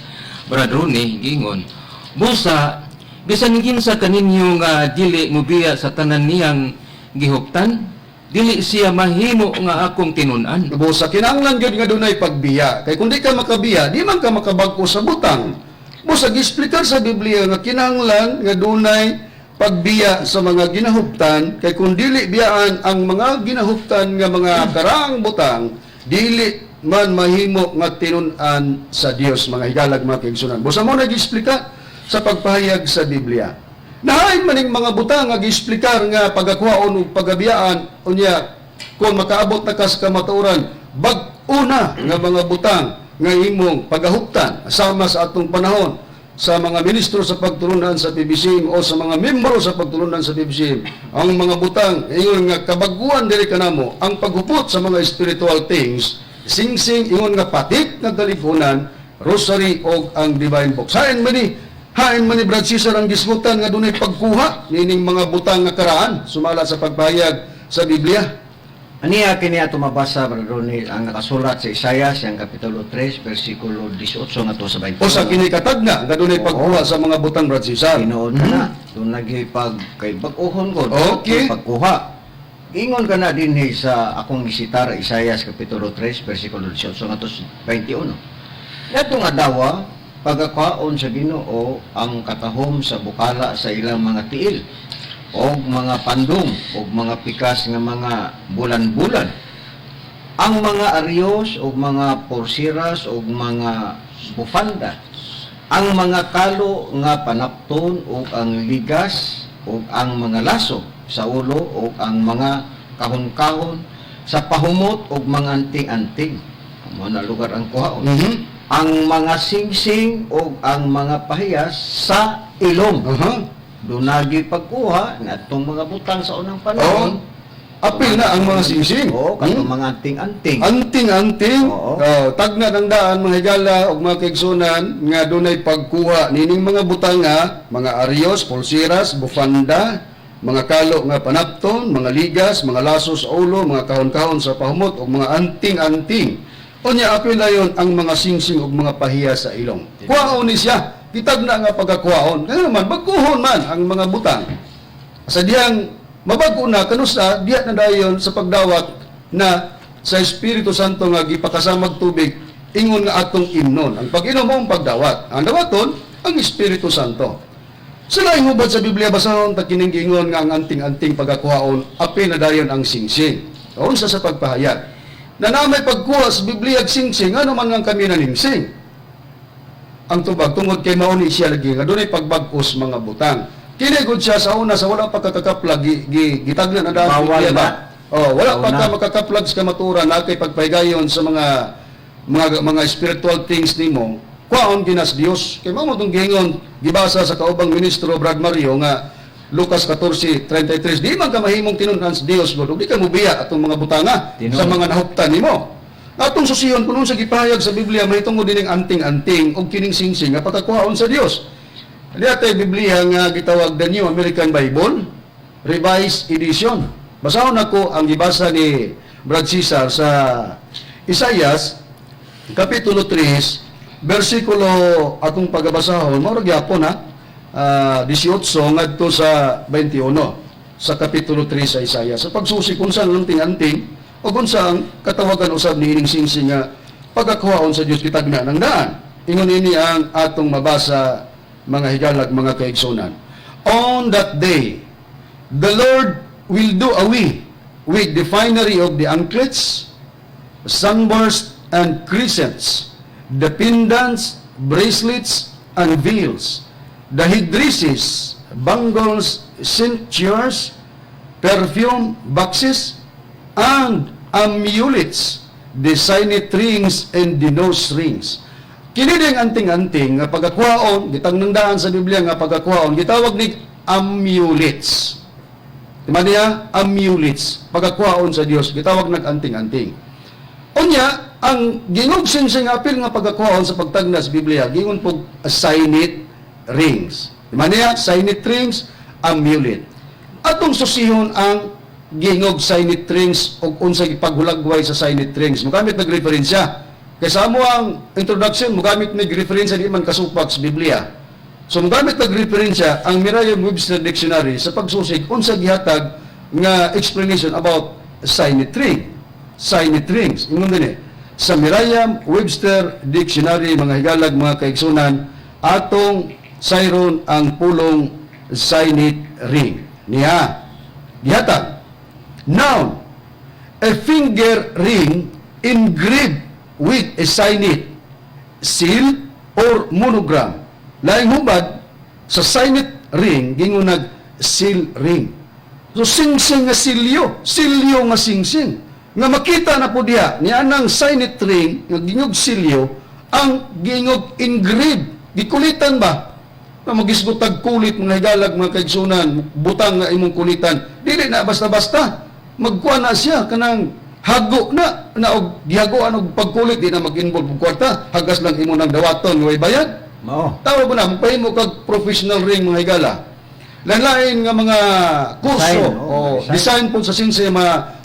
Brad Rooney, gingon, "Busa bisan kinsa kaninyo nga dili mubiya sa tanan niyang gihuptan, dili siya mahimo nga akong tinun-an." Busa kinahanglan gyud nga dunay pagbiya. Kay kung di ka makabiya, di man ka makabag-o sa butang. Busa giexplikar sa Biblia nga kinahanglan nga dunay pagbiya sa mga ginahuptan, kay kung dili biyaan ang mga ginahuptan nga mga karaang butang, dili man mahimo nga tinun-an sa Dios, mga higalag, mga kaigsunan. Busa mo nag-explika Sa pagpahayag sa Biblia. Nahain maning mga butang nga giexplikar nga pagakuhaon ug pagabiyaan, unya kung makaabot na ka sa kamatuoran, bag-o na nga mga butang nga imong pagahuptan, sama sa atong panahon sa mga ministro sa pagtulunan sa PBCM o sa mga membro sa pagtulunan sa PBCM. Ang mga butang ingon nga kabaguan diri kanamo, ang paghupot sa mga spiritual things, singsing, ingon nga patik nga galigunan, rosary og ang divine box. Hain man ni Brad Cesar ang gisgutan nga dunay pagkuha nining mga butang nga karaan sumala sa pagpahayag sa Biblia? Aniya kini ato mabasa, Brother Ronnie, ang nakasulat sa Isaiah siyang kapitulo 3 versikulo 18 ngadto sa 21. O sa kini katagna nga dunay pagkuha sa mga butang, Brad Cesar? Tinuod ka na. Doon lagi pag kay bag-ohon ko. Pagkuha. Ingon ka na dinhi sa akong gisitar, Isaiah kapitulo 3 versikulo 18 ngadto sa 21. Yatong adlaw, pagakaon sa Ginoo ang katahom sa bukala sa ilang mga tiil og mga pandong og mga pikas nga mga bulan-bulan, ang mga aryos og mga pulseras og mga bufanda, ang mga kalo nga panapton ug ang ligas ug ang mga laso sa ulo ug ang mga kahon-kahon sa pahumot ug mga anting-anting. Mao na lugar ang kuhaon. Ang mga singsing ug ang mga pahiyas sa ilong. Dunagi pagkuha na itong mga butang sa unang panahon. Apil na ang mga singsing. Oo, katong mga anting-anting. Anting-anting. Oo. Oh, tagna ng daan, mga higala ug mga kaigsunan, nga dunay pagkuha nining mga butanga, mga aryos, pulseras, bufanda, mga kalo nga panapton, mga ligas, mga laso sa ulo, mga kahon-kahon sa pahumot ug mga anting-anting. Unya apil na yon ang mga singsing ug mga pahiya sa ilong. Kuhaon ni siya, gitagna nga pagkakuhaon. Kaya naman bagkuhon man ang mga butang. Sa diyang mabago na kanusa diya na dayon sa pagdawat na sa Espiritu Santo nga gipakasamag tubig, ingon nga atong imnon. Ang pag-inom mo ang pagdawat. Ang dawaton ang Espiritu Santo. Sa laing hubad sa Biblia, basahon ta kining giingon nga ang anting-anting pagakuhaon, apil na dayon ang singsing. Unsa sa pagpahayag? Na na may pagkuha sa Biblia ag singsing, ano man nga kami naningsing? Ang tubag tungod kay mao ni siya lagi nga dunay pagbag-os mga butang. Kini gud siya sa una sa wala pa kakakaplag gitagna na daan Bawal Biblia ba? Oh, wala pa Una. ka makakaplag sa kamatuoran na kay pagpahigayon sa mga spiritual things nimo. Kuhaon ginas Dios. Kay mao mo tong giingon gibasa sa kaubang ministro Brad Mario nga Lucas 14:33, di man ka mahimong tinun-an sa Dios gud ug di ka mobiya atong mga butanga Tinuod. sa mga nahuptan nimo. Atong susiyon kung sa gipahayag sa Biblia mahitungod dining anting-anting ug kining singsing nga pagkakuhaon sa Dios. Diya tay Biblia nga gitawag the New American Bible, Revised Edition. Basahon nako ang gibasa ni Brad Cesar sa Isaias Kapitulo 3, versikulo atong pagabasahon, mao ra gyapon ha, 18 ngadto sa 21 sa Kapitulo 3 sa Isaiah. Sa pagsusi kung saan ang anting-anting o kung saan katawagan usab ni ining singsing nga pagkakuhaon sa Dios, kitagna ng daan. Ingon ini ang atong mabasa, mga higalag, mga kaigsunan. On that day, the Lord will do away with the finery of the anklets, sunburst and crescents, the pendants, bracelets, and veils, the headdresses, bangles, cinctures, perfume boxes, and amulets, the signet rings and the nose rings. Kini ding anting-anting nga pagkakuhaon, gitangnandaan sa Biblia nga pagkakuhaon, gitawag ni amulets. Di ba niya? Amulets. Pagkakuhaon sa Dios, gitawag nag anting-anting. Unya, ang gingog singsing apil nga pagkakuhaon sa pagtagna sa Biblia, gingon po signet rings. Di ba niya? Signet rings, amulet. Atong susihon ang gingog signet rings o unsay paghulagway sa signet rings. Mugamit nagreferensya. Kay sa amo ang introduction, mugamit mig referensya di man kasupak sa Biblia. So mugamit nagreferensya ang Merriam-Webster Dictionary sa pagsusig unsa gihatag nga explanation about signet ring. Signet rings. Ingon din eh. Sa Merriam-Webster Dictionary, mga higalag, mga kaigsunan, atong sayron ang pulong signet ring. Niya. Gihatag. Noun, a finger ring engraved with a signet, seal, or monogram. Laing hubad, Sa signet ring gingon nag seal ring. So singsing nga silyo, silyo nga singsing. Nga makita na po diha ni anang signet ring nga gingog silyo ang gingog engrave. Gikulitan ba? Na magisgot tag kulit, mga higalag, mga kaigsunan, butang nga imong kulitan. Dili na basta-basta. Magkuha na siya kanang hago na na og gihagoan og pagkulit, di na mag-involve og kwarta, hagas lang imo nang dawaton nga way bayad. Mao. Tawag mo na, magpahimo kag professional ring, mga higala. Lain-lain nga mga kurso, Design, o oh, design, design. po sa sinsing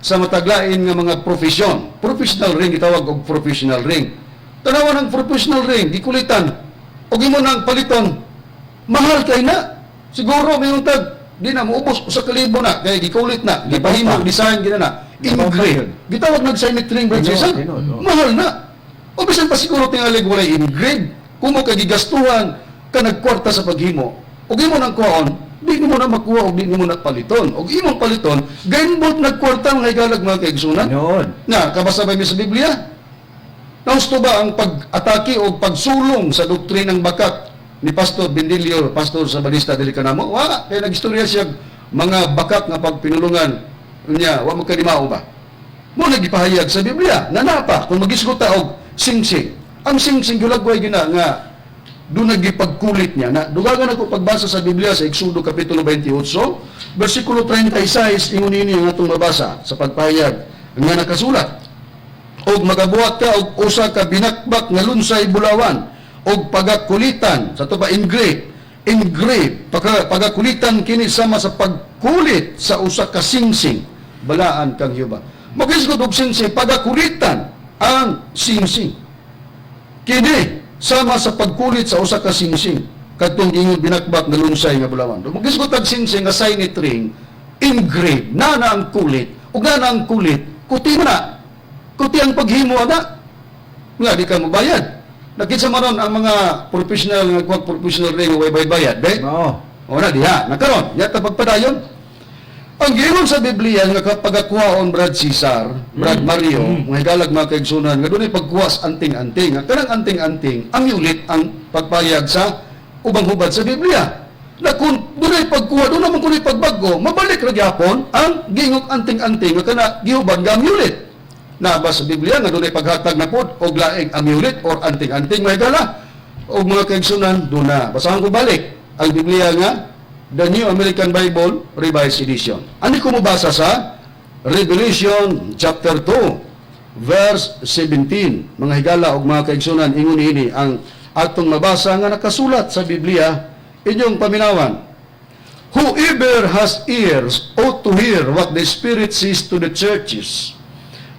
sa mataglain nga mga profesyon. Professional ring, gitawag og professional ring. Tanawan ang professional ring, gikulitan. Og imo nang paliton, mahal kay na. Siguro may tag di na moubos 1,000 na kay gikulit na, gipahimo pa. design gina na. Engrave. Gitawag nag signet ring, Brad Tinuod, Cesar. tinuod, oh. Mahal na. O bisan pa siguro tingalig walay engrave. Kung mo kay gigastuhan ka nagkwarta sa paghimo, ug imo nang kuhaon, di nimo na makuha og di nimo na paliton. Og imong paliton, gainbot nagkwarta, mga higalag, mga kaigsunan. Tinuod. Na, kabasa ba mi sa Biblia? Nausto ba ang pag-atake o pagsulong sa doktrinang bakat ni Pastor Bendilio, Pastor sa Balista dili kanamo? Wa, kay nagistorya siya mga bakat nga pagpinulungan niya, wa magkalimao ba? Mo nagipahayag sa Biblia, nanapa kung magisgot ta og singsing. Ang singsing gulagway gina nga doon nagipagkulit niya na dugagan ako pagbasa sa Biblia sa Exodo kapitulo 28 versikulo 36, ingon ini ang atong mabasa sa pagpahayag nga nakasulat: "Og magabuhat ka og usa ka binakbak nga lunsay bulawan og pagakulitan sa to pa engrave engrave pagakulitan kini sama sa pagkulit sa usa ka singsing balaan kang Jehova." Magisgot og singsing, pagakulitan ang singsing kini sama sa pagkulit sa usa ka singsing, kadtong ingon binakbak nga lunsay nga bulawan. Magisgot og singsing nga signet ring engrave na na ang kulit ug na na ang kulit, kuti man na, kuti ang paghimo ana nga di ka mabayad. Nakita man ron ang mga professional nga kuwag professional ring way bayad be. Mao. O na diha, nakaron, yata pagpadayon. Ang giingon sa Biblia nga kapag akuhaon, Brad Cesar, Brad Mario, mga higalag, mga kaigsunan, nga dunay pagkuha sa anting-anting. Nga kanang anting-anting, ang ulit ang pagpayag sa ubang hubad sa Biblia. Na kung dunay pagkuha, doon naman kunay pagbago, mabalik ra gyapon ang giingong anting-anting nga kana gihubad nga amulet. Na ba sa Biblia nga dunay paghatag na pod og laing amulet or anting-anting, mga higala og mga kaigsunan? Duna. Basahan ko balik ang Biblia nga The New American Bible Revised Edition. Ani ko mobasa sa Revelation chapter 2 verse 17. Mga higala og mga kaigsunan, ingon ini ang atong mabasa nga nakasulat sa Biblia, inyong paminawan. "Whoever has ears ought to hear what the Spirit says to the churches.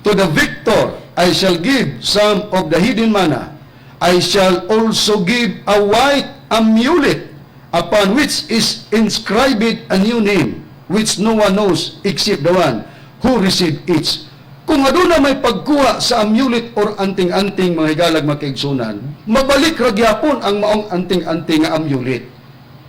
To the victor I shall give some of the hidden manna. I shall also give a white amulet upon which is inscribed a new name, which no one knows except the one who received it." Kung aduna may pagkuha sa amulet or anting-anting, mga higalag, mga kaigsunan, mabalik ra gyapon ang maong anting-anting nga amulet.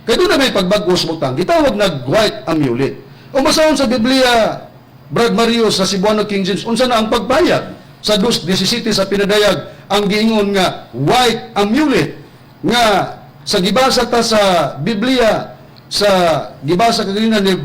Kay doon na may pagbagos butang, gitawag nag white amulet. O basahon sa Biblia, Brad Mario, sa Cebuano King James, unsa na ang pagbayag sa 2:17 sa pinadayag ang giingon nga white amulet nga sa gibasa ta sa Biblia, sa gibasa kaganina ni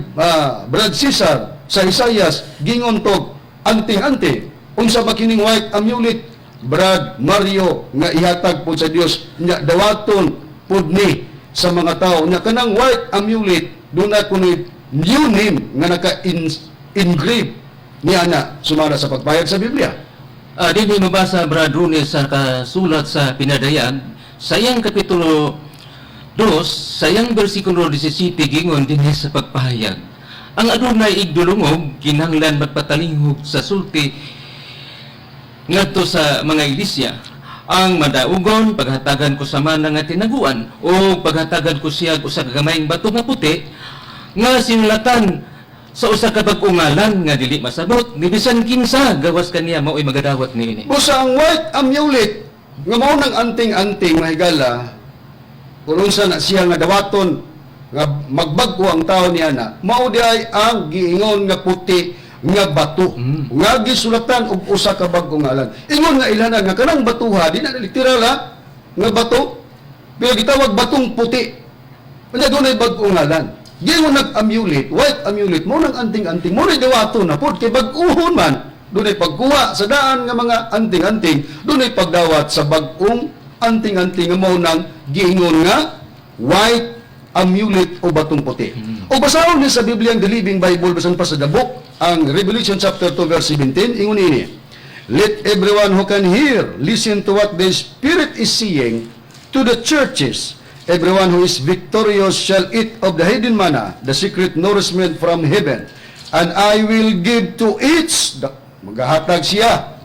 Brad Cesar sa Isaias, gingon tog anting-anting. Unsa ba kining white amulet, Brad Mario, nga ihatag po sa Dios nya dawaton pud ni sa mga tao nya kanang white amulet duna kunoy new name nga naka-engrave niya na sumala sa pagpayag sa Biblia? Dinhi mabasa, Brad Rooney, sa kasulat sa pinadayag sa iyang kapitulo 2 sa iyang bersikulo 17, gingon dinhi sa pagpahayag: "Ang adunay igdulungog kinahanglan magpatalinghog sa sulti ngadto sa mga iglesia. Ang madaugon paghatagan ko sa mana nga tinaguan o paghatagan ko siya og usa ka gamayng bato nga puti nga sinulatan sa usa ka bag-ong ngalan nga dili masabot ni bisan kinsa gawas kaniya mao'y magadawat niini." Busa ang white amulet nga mao nang anting-anting, mahigala, kung unsa na siya nga dawaton nga magbag-o ang tao niya na mao di ay ang giingon nga puti nga bato nga gisulatan og usa ka bag-ong ngalan. Ingon nga ilhanan nga kanang batuha di na literal ha, nga bato, pero gitawag batong puti. Unya dunay bag-ong ngalan. Giingon nag-amulet, white amulet, mao nang anting-anting, mao na dawato na pod kay bag-uhon man. Dunay pagkuha sa daan nga mga anting-anting, dunay pagdawat sa bag-ong anting-anting nga mao nang giingon nga white amulet o batong puti. O basahon ni sa Biblia ang The Living Bible, bisan pa sa the book, ang Revelation chapter 2 verse 17, ingon ini: "Let everyone who can hear listen to what the Spirit is saying to the churches. Everyone who is victorious shall eat of the hidden manna, the secret nourishment from heaven. And I will give to each," magahatag siya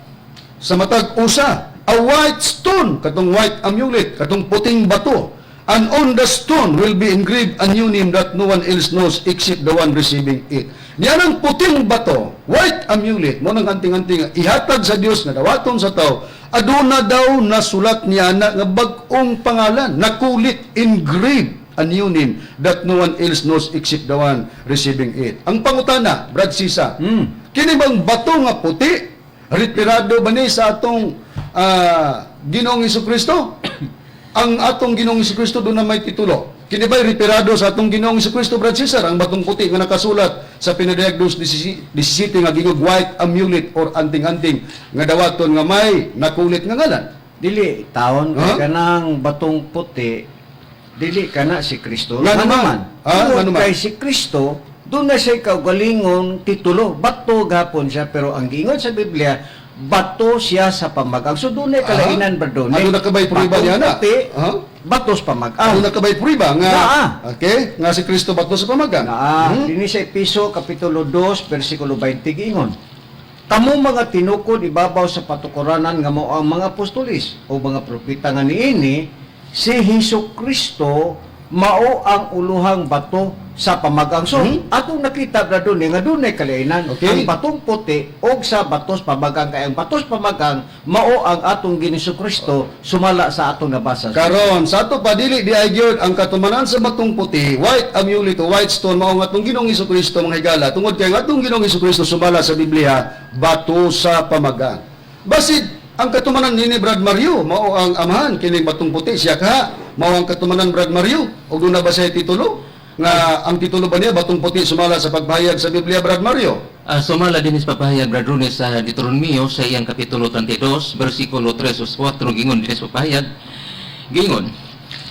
sa matag usa, "a white stone," katong white amulet, katong puting bato, "and on the stone will be engraved a new name that no one else knows except the one receiving it." Niya ang puting bato, white amulet, mao nang anting-anting ihatag sa Dios nga dawaton sa tao, aduna daw nasulat niya na nga bag-ong pangalan, nakulit, engraved a new name that no one else knows except the one receiving it. Ang pangutana, Brad Sisa, kini bang bato nga puti, retirado ba ni sa atong Ginoong Kristo? Ang atong Ginoong Kristo doon na may titulo. Kini ba'y retirado sa atong Ginoong Kristo, Brad Cesar, ang batong puti nga nakasulat sa Pinadayag 2:17 nga gingog white amulet or anting-anting nga dawaton nga may nakulit nga ngalan? Dili taon kay Huh? kanang batong puti dili kana si Kristo. Ngano man? Ah, Tungod ngano man? kay si Kristo doon na siya kaugalingon titulo, bato gapon siya, pero ang giingon sa Biblia, bato siya sa pamagang. So doon na kalainan ba doon? Ano na kabay prueba niya na? Puti, Ah? bato sa pamagang. Ano na kabay prueba nga Naa. Okay, nga si Kristo bato sa pamagang? Naa, dinhi sa Episo kapitulo 2 versikulo 20 giingon: "Kamo mga tinukod ibabaw sa patukuranan nga mao ang mga apostolis o mga propeta nga niini, si Hesus Kristo mao ang uluhang bato sa pamagang." So, atong nakita na doon nga dunay kalainan ang batong puti og sa batos pamagang, kay ang batos pamagang mao ang atong Ginoong Kristo sumala sa atong nabasa. Karon, sa ato pa dili di ay gyud ang katumanan sa batong puti, white amulet o white stone, mao ang atong Ginoong Kristo, mga higala. Tungod kay ang atong Ginoong Kristo sumala sa Biblia bato sa pamagang. Basid ang katumanan nini, Brad Mario, mao ang amahan kining batong puti siya ka, mao ang katumanan, Brad Mario, ug doon na ba siya titulo? Nga ang titulo ba niya batong puti sumala sa pagpahayag sa Biblia, Brad Mario? Sumala din sa papahayag, Brad Rones, sa Deuteronomio sa iyang kapitulo 32, versikulo 3 ug 4, gingon din sa papahayag. Gingon,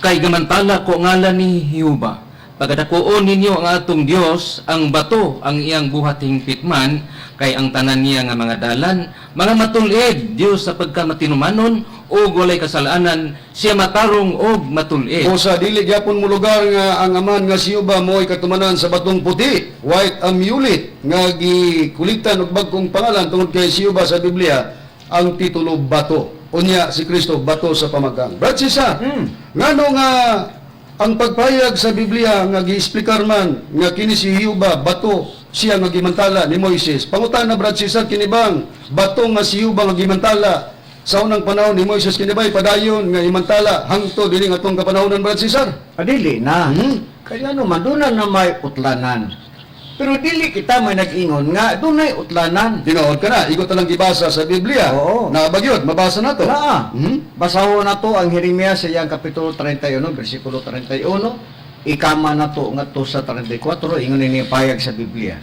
"Kay gamantala ko ngalan ni Jehova. Pagadakuon ninyo ang atong Dios, ang bato ang iyang buhat hingpit man, kay ang tanan niya nga mga dalan, mga matul-id, Dios sa pagkamatinumanon, ug walay kasalanan, siya matarong og matul-id." O sa dili gyapon mo lugar nga ang amahan nga si Jehova mo'y katumanan sa batong puti, white amulet nga gikulitan og bag-ong pangalan tungod kay si Jehova sa Biblia ang titulo bato. Unya si Kristo bato sa pamagang. Brad Sisa, ngano nga ang pagpahayag sa Biblia nga giexplikar man nga kini si Jehova bato siya nga gimantala ni Moises? Pangutana, Brad Cesar, kini bang bato nga si Jehova nga gimantala sa unang panahon ni Moises, kini ba'y padayon nga imantala hangtod dili nga atong kapanahonan, Brad Cesar? Adili na. Kaya ano man, doon na may utlanan. Pero dili kita may nag-ingon nga dunay utlanan. Tinuod ka na, igo talang gibasa sa Biblia. Oo. Na bagyod, mabasa na to. Naa. Basahon na to ang Jeremias sa iyang kapitulo 31, versikulo 31. Ikama na to ngadto sa 34, ingon ini payag sa Biblia.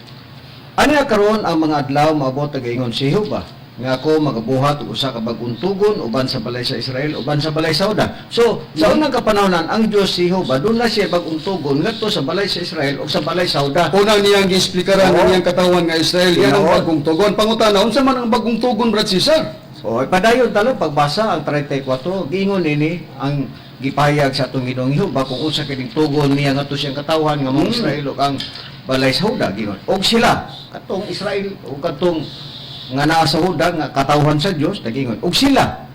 "Ani karon ang mga adlaw maabot, ingon si Jehova, nga ako magabuhat og usa ka bag-ong tugon uban sa balay sa Israel, uban sa balay sa Juda." So, sa unang kapanahonan, ang Dios si Jehova doon na siya bagong tugon ngadto sa balay sa Israel ug sa balay sa Juda. Unang niyang giexplikaran ang iyang katawhan nga Israel, yan ang bagong tugon. Pangutana, unsa man ang bagong tugon, Brad Cesar? O, padayon talo pagbasa ang 34, giingon nini ang gipahayag sa atong Ginoong Jehova kung unsa kining tugon niya ngadto siyang katawhan nga mga Israel ug ang balay sa Juda, giingon. Og sila katong Israel ug katong nga naa sa Juda nga katawhan sa Dios, nagingon. Og sila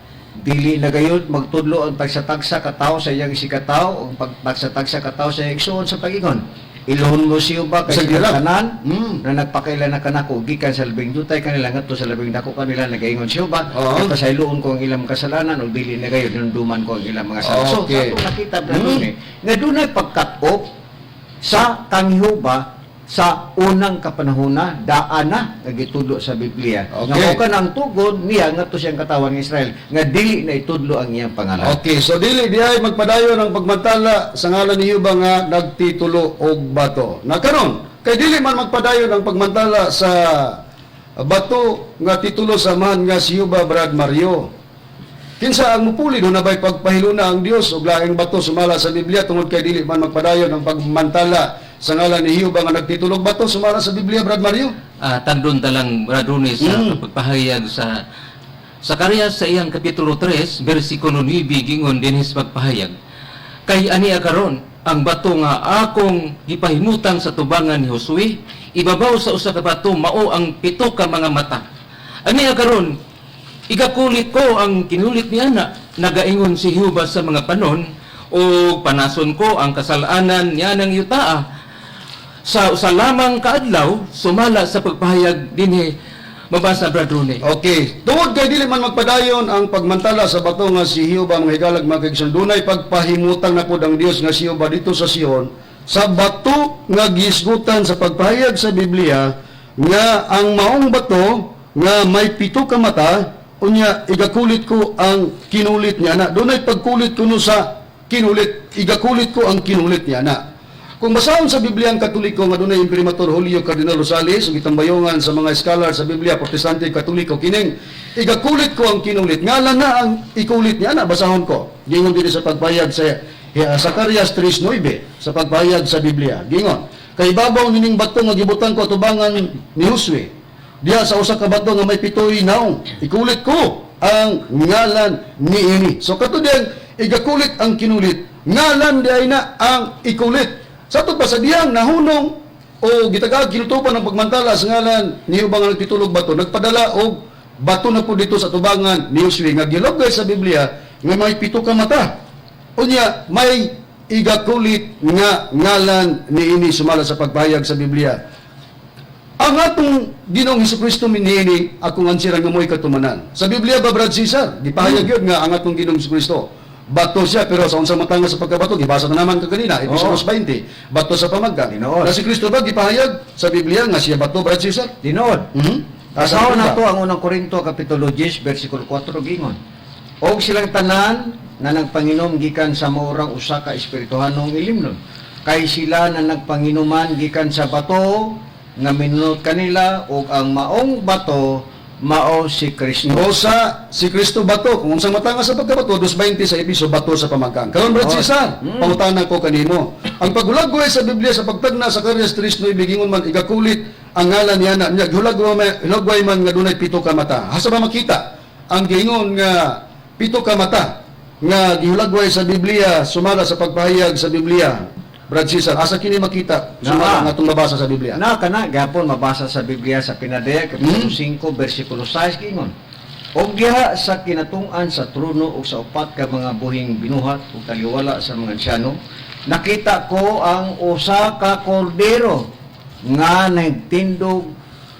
dili na gayud magtudlo ang tagsa-tagsa katawo sa iyang isigkatawo ug pagtagsa-tagsa katawo sa iyang igsuon sa pagingon: 'Ilhon mo siya ba kay Sa sila girap. tanan na nagpakaila na kanako gikan sa labing dutay kanila ngadto sa labing dako kanila, nagaingon siya ba, kay pasayloon ko ang ilang kasalanan ug dili na gayud hinumduman ko ang ilang mga sala." So atong nakita, brother, eh, nga dunay pagkat-off sa kang Jehova. Sa unang kapanahona, daan na nga gitudlo sa Biblia. Nga mao ka ang tugon niya ngadto siyang katawan ng Israel nga dili na itudlo ang iyang pangalan. Okay, so dili di ay magpadayon ang pagmantala sa ngalan ni Jehova nga nagtitulo og bato. Na karon, kay dili man magpadayon ang pagmantala sa bato nga titulo sa Amahan nga si Jehova, Brad Mario. Kinsa ang mupuli? Duna bay pagpahiluna ang Dios og laing bato sumala sa Biblia tungod kay dili man magpadayon ang pagmantala sa ngalan ni Jehova nga nagtitulog bato sumala sa Biblia, Brad Mario? Tandon talang, Brad Rooney, sa pagpahayag sa Zacarias sa iyang kapitulo 3 bersikulo 9, gingon dinhi sa pagpahayag, "Kay ani karon ang bato nga akong gipahimutang sa tubangan ni Josue ibabaw sa usa ka bato, mao ang pito ka mga mata. Ani karon igakulit ko ang kinulit ni ana, nagaingon si Jehova sa mga panon, o panason ko ang kasalanan niya ng yutaa sa usa lamang kaadlaw," sumala sa pagpahayag dinhi mabasa, Brad Rooney. Okay. Tungod kay dili man magpadayon ang pagmantala sa bato nga si Jehova, mga higalag, mga kaigsoon, dunay pagpahimutang na pod ang Dios nga si Jehova dito sa Sion sa bato nga gisgutan sa pagpahayag sa Biblia nga ang maong bato nga may pito ka mata, unya igakulit ko ang kinulit niya na. Dunay pagkulit kuno sa kinulit, igakulit ko ang kinulit niya na. Kung basahon sa Biblia ang Katoliko nga dunay Imprimatur Julio Cardinal Rosales ug gitambayongan sa mga scholar sa Biblia, Protestante, Katoliko, kining "igakulit ko ang kinulit," ngalan na ang ikulit niya na. Basahon ko, gingon dinhi sa pagpahayag sa Zacarias 3:9, sa pagpahayag sa Biblia, gingon, "Kay babaw nining bato nga gibutang ko atubangan ni Josue diha sa usa ka bato nga may pitoy naong, ikulit ko ang ngalan niini." So kato diyang igakulit ang kinulit, ngalan di ay na ang ikulit. Sa pa sa diyang nahunong o gitagag kinutupan ang pagmantala sa ngalan ni ubang nga nagtitulog bato, nagpadala og bato na po dito sa tubangan ni Josue nga gilogay sa Biblia nga may pito ka mata. Unya may igakulit nga ngalan niini sumala sa pagpahayag sa Biblia. Ang atong Ginoong Hesukristo niini akong ansiran nga mo'y katumanan. Sa Biblia ba, Brad Cesar, gipahayag yun nga ang atong Ginoong Hesukristo bato siya, pero sa unsang matanga sa pagkabato? Gibasa na naman kaganina, Efeso 2:20, bato sa pamagkang. Tinuod. Na si Kristo ba gipahayag sa Biblia nga siya bato, Brad Cesar? Tinuod. Asa Basahon na na to ang Unang Korinto kapitulo 10 versikulo 4, gingon, "Og silang tanan na nagpanginom gikan sa maurang usa ka espirituhanong ilimnon, kay sila na nagpanginuman gikan sa bato nga minunot kanila, ug ang maong bato mao si Kristo." Busa si Kristo bato, kung unsang matanga sa pagkabato, 2:20 sa Episo, bato sa pamagkang. Karon, Brad Cesar, pangutana ko kanimo. Ang paghulagway sa Biblia sa pagtagna sa Zacarias 3:9, gingon man igakulit ang ngalan niya na niya, hulagway man nga dunay pito ka mata. Asa ba makita ang giingon nga pito ka mata nga gihulagway sa Biblia sumala sa pagpahayag sa Biblia? Brad Cesar, asa kini makita sumala Naa. nga atong mabasa sa Biblia? Na kana gapon mabasa sa Biblia sa Pinadaya kapitulo 5 versikulo 6, gingon, "Og diha sa kinatung-an sa trono ug sa upat ka mga buhing binuhat ug taliwala sa mga ansyano, nakita ko ang usa ka kordero nga nagtindog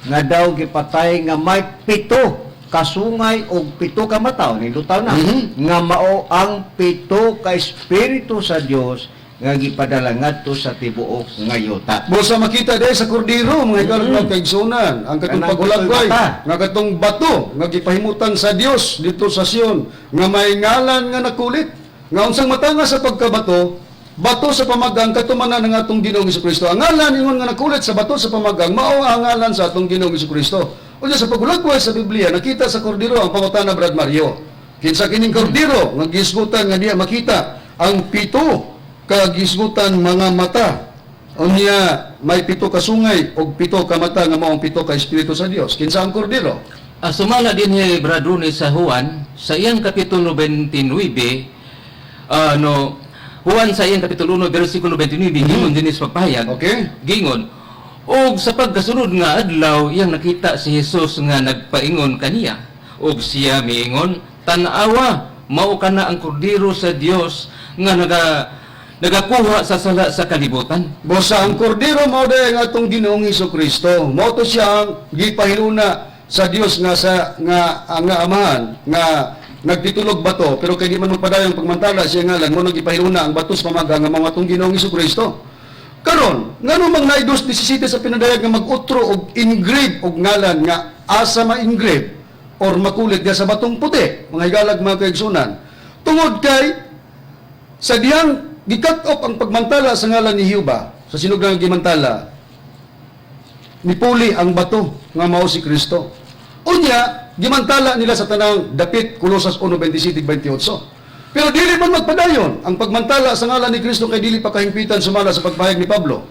nga daw gipatay, nga may pito kasungay og pito ka mata," nilutaw na, "nga mao ang pito ka espiritu sa Dios nga gipadala ngadto sa tibuok nga yuta." Busa makita dahil sa kordero, mga ikaw mm kaigsunan, ang katong Kanang paghulagway, pitoy mata. Nga katong bato, nga gipahimutan sa Dios dito sa Sion, nga may ngalan nga nakulit, nga unsang matanga sa pagkabato, bato sa pamagang katumanan ng atong Ginoong Kristo. Ang ngalan ingon nga nakulit sa bato sa pamagang, mao ang ngalan sa atong Ginoong Kristo. Unya sa paghulagway sa Biblia, nakita sa kordero. Ang pangutana, Brad Mario, kinsa kining kordero nga gisgutan nga diya makita ang pito kagisgutan mga mata? Unya may pito ka sungay og pito ka mata nga mao ang pito ka espiritu sa Dios. Kinsa ang kordero? Sumala din he, Brad Rooney, sa Juan sa iyang kapitulo 29, no, Juan sa iyang kapitulo 1 versikulo 29, gingon dinhi sa pagpahayag. Gingon, "Og sa pagkasunod nga adlaw iyang nakita si Jesus nga nagpaingon kaniya, ug siya miingon, 'Tan-awa, mao kana ang kordero sa Dios nga nagakuha sa sala sa kalibutan.'" Busa ang kordero mao day ang atong Ginoong Kristo. Mao to siya ang gipahiluna sa Dios nga sa nga ang nga Amahan nga nagtitulog bato, pero kay di man magpadayon pagmantala siya ngalan mo, nagipahiluna ang bato sa pamagang nga mao atong Ginoong Kristo. Karon, Ngano mang naay 2:17 sa pinadayag nga mag-utro og engrave og ngalan nga asa ma-engrave or makulit diya sa batong puti, mga higalag, mga kaigsunan? Tungod kay sa diyang gi-cut off ang pagmantala sa ngalan ni Jehova, sa sinugdan nga gimantala, nipuli ang bato nga mao si Kristo. Unya, gimantala nila sa tanang dapit Kolosas 1:27-28. Pero dili man magpadayon ang pagmantala sa ngalan ni Kristo kay dili pa kahimpitan sumala sa pagpahayag ni Pablo.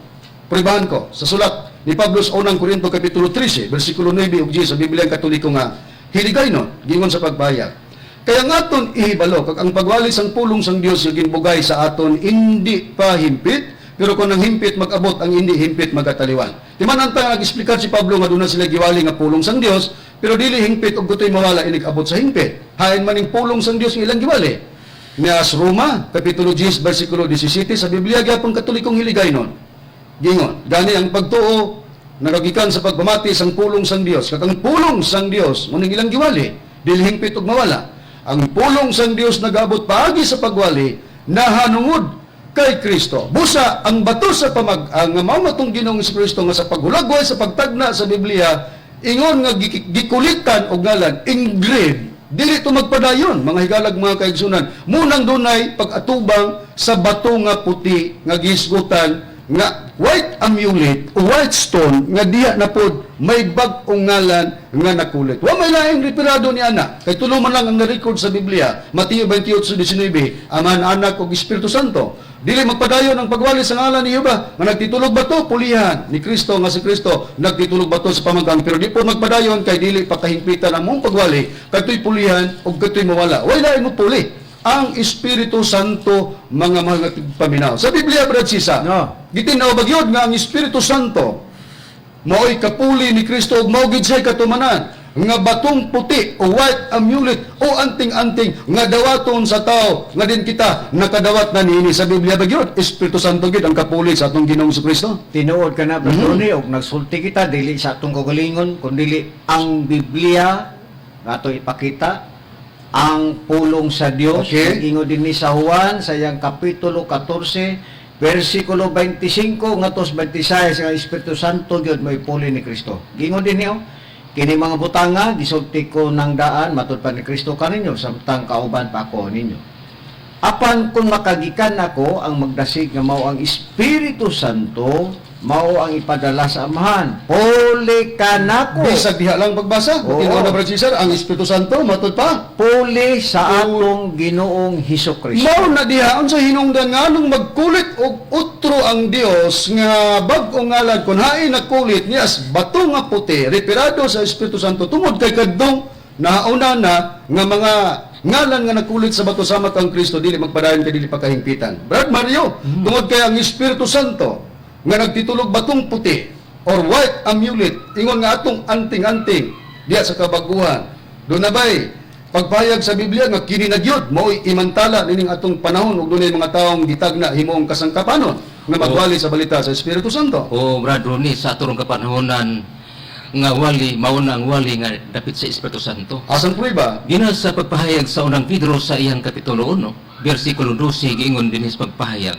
Pruebahan ko sa sulat ni Pablo sa unang Korinto kapitulo 13 bersikulo 9 ug 10 sa Biblia Katoliko nga Hiligaynon, gingon sa pagpahayag. Kaya nga aton ihibalo kag ang pagwali sang pulong sang Dios nga ginbugay sa aton hindi pa himpit, pero kung ang himpit mag-abot, ang hindi himpit magataliwan. Di man ang nag-explicar si Pablo nga doon na sila giwali nga pulong sang Dios, pero dili hingpit og kutoy mawala inig abot sa hingpit. Hain man ning pulong sang Dios nga ilang giwali. Nias Roma, Kapitulo 10, versikulo 17, sa Biblia gyapon Katolikong Hiligaynon. Gingon, gani ang pagtuo nagagikan sa pagpamati sang pulong sang Dios. Kag ang pulong sang Dios, muning ilang giwali, dili hingpit og mawala. Ang pulong sang Dios nagabot paagi sa pagwali, nahanungod kay Kristo. Busa ang bato sa pamag ang mao matong Ginoong Kristo nga sa paghulagway sa pagtagna sa Biblia ingon nga gikulitan og ngalan, engrave, dili to magpadayon, mga higalag, mga kaigsunan. Munang dunay pag-atubang sa bato nga puti nga gihisgutan nga white amulet o white stone nga diha na pod may bag-ong ngalan nga nakulit. Wa may laing referado ni ana. Kay tulo man lang ang na-record sa Biblia. Mateo 28:19, Amahan, Anak ug Espiritu Santo. Dili magpadayon ang pagwali sa ngalan ni Jehova nga nagtitulog bato, pulihan ni Kristo nga si Kristo nagtitulog bato sa pamangkang, pero di po magpadayon kay dili pa kahingpitan ang mong pagwali kadtoy pulihan ug kadtoy mawala. Way laing mo puli ang Espiritu Santo, mga mahal nga tigpaminaw. Sa Biblia, Brad Sisa, No. gitinaw ba gyud nga ang Espiritu Santo mao'y kapuli ni Kristo ug mao gid siya'y katumanan nga batong puti o white amulet o anting-anting nga dawaton sa tao nga din kita nakadawat na niini? Sa Biblia ba gyud, Espiritu Santo gyud ang kapuli sa atong Ginoong Kristo? Tinuod ka na, Brad Tony, og nagsulti kita dili sa atong kagalingon kundi ang Biblia nga ato ipakita ang pulong sa Dios. Ingon dinhi sa Juan sa iyang kapitulo 14 versikulo 25 ngadto 26 nga Espiritu Santo gyud mo'y puli ni Kristo. Gingon dinhi oh, "Kini mga butanga gisulti ko ng daan matud pa ni Kristo kaninyo samtang kauban pa ako ninyo. Apan kung makagikan ako, ang magdasig nga mao ang Espiritu Santo, mao ang ipadala sa Amahan. Puli kanako." Bisag diha lang pagbasa. Oo. Tinuod na, Brad Cesar, ang Espiritu Santo matud pa puli sa atong Ginoong Hesus Kristo. Mao na diha unsa hinungdan nganong magkulit og utro ang Dios nga bag-ong ngalan kun hain nagkulit niya as bato nga puti referado sa Espiritu Santo, tungod kay kadtong nauna na nga mga ngalan nga nakulit sa bato sama kang Kristo dili magpadayon kay dili pagkahingpitan. Brad Mario, tungod kay ang Espiritu Santo nga nagtitulog batong puti or white amulet ingon nga atong anting-anting diya sa kabaguhan. Doon na bay pagpahayag sa Biblia nga kini na gyud mao'y imantala nining atong panahon ug dunay mga taong gitagna himuong kasangkapanon nga magwali sa balita sa Espiritu Santo? O Brad Ronnie, sa atorong kapanahonan nga wali, mao na ang wali nga dapit sa Espiritu Santo. Asang prueba? Gina sa pagpahayag sa unang Pedro sa iyang kapitulo 1, versikulo 12, giingon dinhi sa pagpahayag.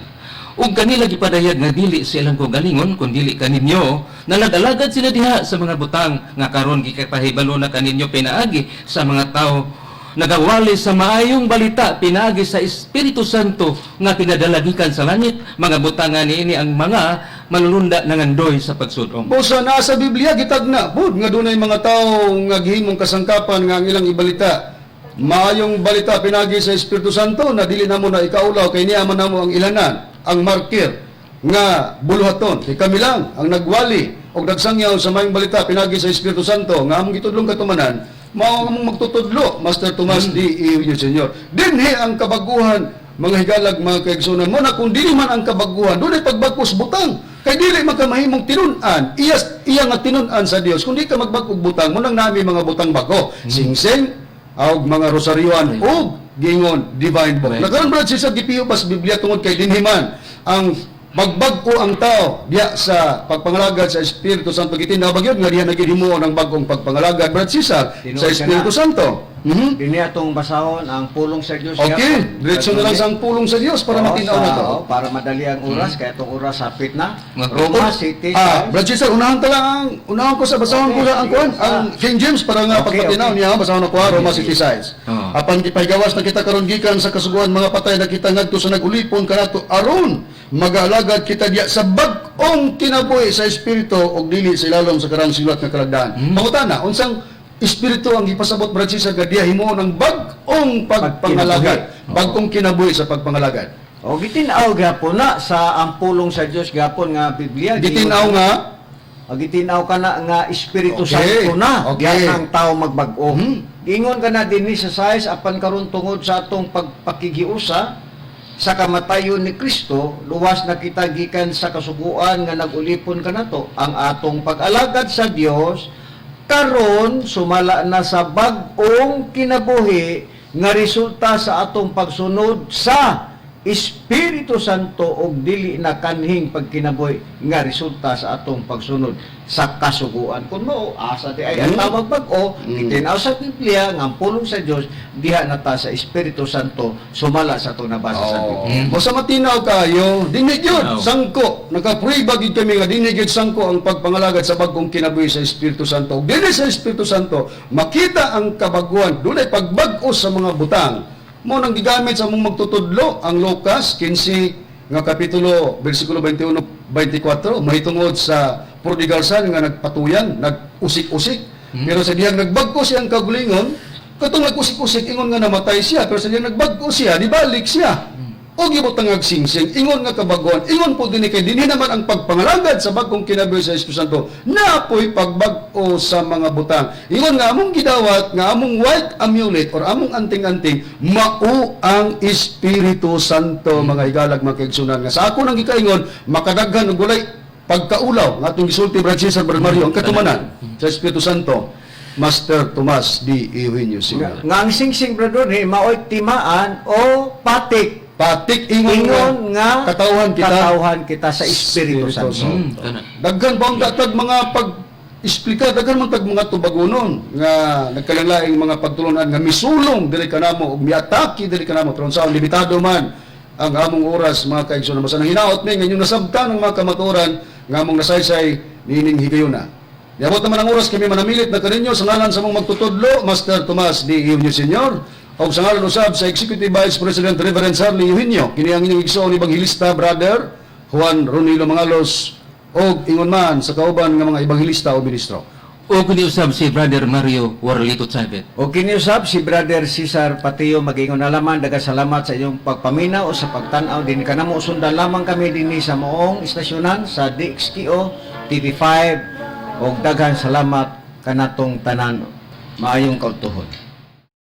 Ug kanila gipadayag nga dili sa ilang kaugalingon kun dili kaninyo, nalagalagad sila diha sa mga butang nga karon gikapahibalo na kaninyo pinaagi sa mga tawo nagawali sa maayong balita pinaagi sa Espiritu Santo nga pinadala gikan sa langit, mga butang nga niini ang mga manulunda nangandoy sa pagsudong. Busa naa sa Biblia gitagna pud nga dunay mga tawo nga gihimong kasangkapan nga ang ilang ibalita maayong balita pinagi sa Espiritu Santo na dili namo na ikaulaw kay niya man namo ang ilanan, ang marker nga buluhaton kay kami lang ang nagwali og nagsangyaw sa maayong balita pinagi sa Espiritu Santo nga among gitudlong katumanan mao ang among magtutudlo, Master Tomas D. E. Jr. Dinhi ang kabaguhan, mga higalag, mga kaigsunan mo na kung dili man ang kabaguhan, dunay pagbagos butang kay dili man ka mahimong tinun-an iya iya nga tinun-an sa Dios kung di ka magbag-og butang. Mo nang nami mga butang bago, singsing og mga rosaryoan og gingon divine book. Nakaron, Brad Cesar, gipiyo pa sa Biblia tungod kay dinhi man ang magbag-o ang tao diya sa pagpangalagad sa Espiritu Santo. Gitin ba gyud nga diha na gid himuon ang bag-ong pagpangalagad, Brad Cesar, Tinuod sa ka Espiritu na. Santo? Dinhi atong basahon ang pulong sa Dios. Okay, diretso na lang sa ang pulong sa Dios para Oo, matinaw na to. oo, para madali ang oras, kaya itong oras hapit na. Okay. Roma City. Ah, Brad Cesar, unahan ta lang ang unahan ko sa basahon ko Okay, sa ang kuan, sige. ang King James para nga pagpatinaw niya, basahon ako ha, Roma City Size. Oo. Apan gipahigawas na kita karon gikan sa kasuguan mga patay na kita ngadto sa nagulipon kanato aron mag-alagad kita diya sa bag-ong kinabuhi sa espiritu og dili sa ilalom sa karang sinulat nga kalagdaan. Pangutana, unsang espiritu ang gipasabot, Brad Cesar, nga diya himuon ang bag-ong pagpangalagad, Pagkinabuhi. bag-ong kinabuhi sa pagpangalagad? O gitin-aw gyapon na sa ang pulong sa Dios gyapon nga Biblia. Gitinaw nga. O gitin-aw ka na nga Espiritu Santo na. Diyan ang tao magbag-o. Giingon ka na dinhi sa size apan karon tungod sa atong pagpakigiusa sa kamatayon ni Kristo, luwas na kita gikan sa kasuguan nga nag-ulipon kanato. Ang atong pag-alagad sa Dios karon sumala na sa bag-ong kinabuhi nga resulta sa atong pagsunod sa Espiritu Santo og dili na kanhing pagkinabuhi nga resulta sa atong pagsunod sa kasuguan. Kun mao asa di ay ang tawag bag-o, gitinaw sa Biblia nga ang pulong sa Dios diha na ta sa Espiritu Santo sumala sa atong nabasa sa Biblia. O sa matinaw kayo, dinhi gyud Tinaw. sangko, nakapriba gyud kami nga dinhi gyud sangko ang pagpangalagad sa bag-ong kinabuhi sa Espiritu Santo. Ug dinhi sa Espiritu Santo makita ang kabaguhan, dunay pagbag-o sa mga butang. Mo nang gigamit sa among magtutudlo ang Lucas 15 nga kapitulo bersikulo 21 24 mahitungod sa prodigal son nga nagpatuyan, nag-usik-usik. Pero sa dihang nagbag-o siyang kagulingon, katong nag-usik-usik ingon nga namatay siya, pero sa dihang nagbag-o siya, nibalik siya. O gibutang singsing, ingon nga kabaguan, ingon po dinhi kay dinhi naman ang pagpangalagad sa bagong kinabuhi sa Espiritu Santo, naapoy pagbag-o sa mga butang. Ingon nga among gidawat, nga among white amulet or among anting-anting, mao ang Espiritu Santo, mga higalag, mga kaigsunan. Nga sa ako nang gikaingon, makadaghan og walay pagkaulaw, nga atong gisulti Brad Cesar, Brad Mario, ang katumanan sa Espiritu Santo, Master Tomas D. Eugenio Sr. Nga ang singsing brother ni maoy timaan o patik. Patik ingon, Ingon nga katawhan kita katawhan kita sa Espiritu Santo. Kana. Daghan pa ang tatag mga pag isplika, daghan man tag mga tubagonon nga nagkalanlaing mga pagtulunan nga misulong dili kanamo ug miatake dili kanamo, pero unsaon limitado man ang among oras, mga kaigsoon. Basta nang hinaot mi nga inyong nasabtan ang mga kamatuoran nga among nasaysay niining higayuna. Niabot naman ang oras kami manamilit na kaninyo sa ngalan sa mong magtutudlo, Master Tomas D. Eugenio Sr., o sa ngalan usab sa Executive Vice President Reverend Charlie Eugenio, kini ang inyong igsoon Ebanghilista Brother Juan Ronilo Mangalos, og ingon man sa kauban nga mga ebanghelista o ministro. O kini usab si Brother Mario Warlito Chavez. O kiniusab si Brother Cesar Patio mag-ingon na lamang daghang salamat sa inyong pagpaminaw o sa pagtan-aw din kanamo. Sundan lamang kami dinhi sa moong istasyonan sa DXTO TV5 og daghang salamat kanatong tanan. Maayong kautuhon.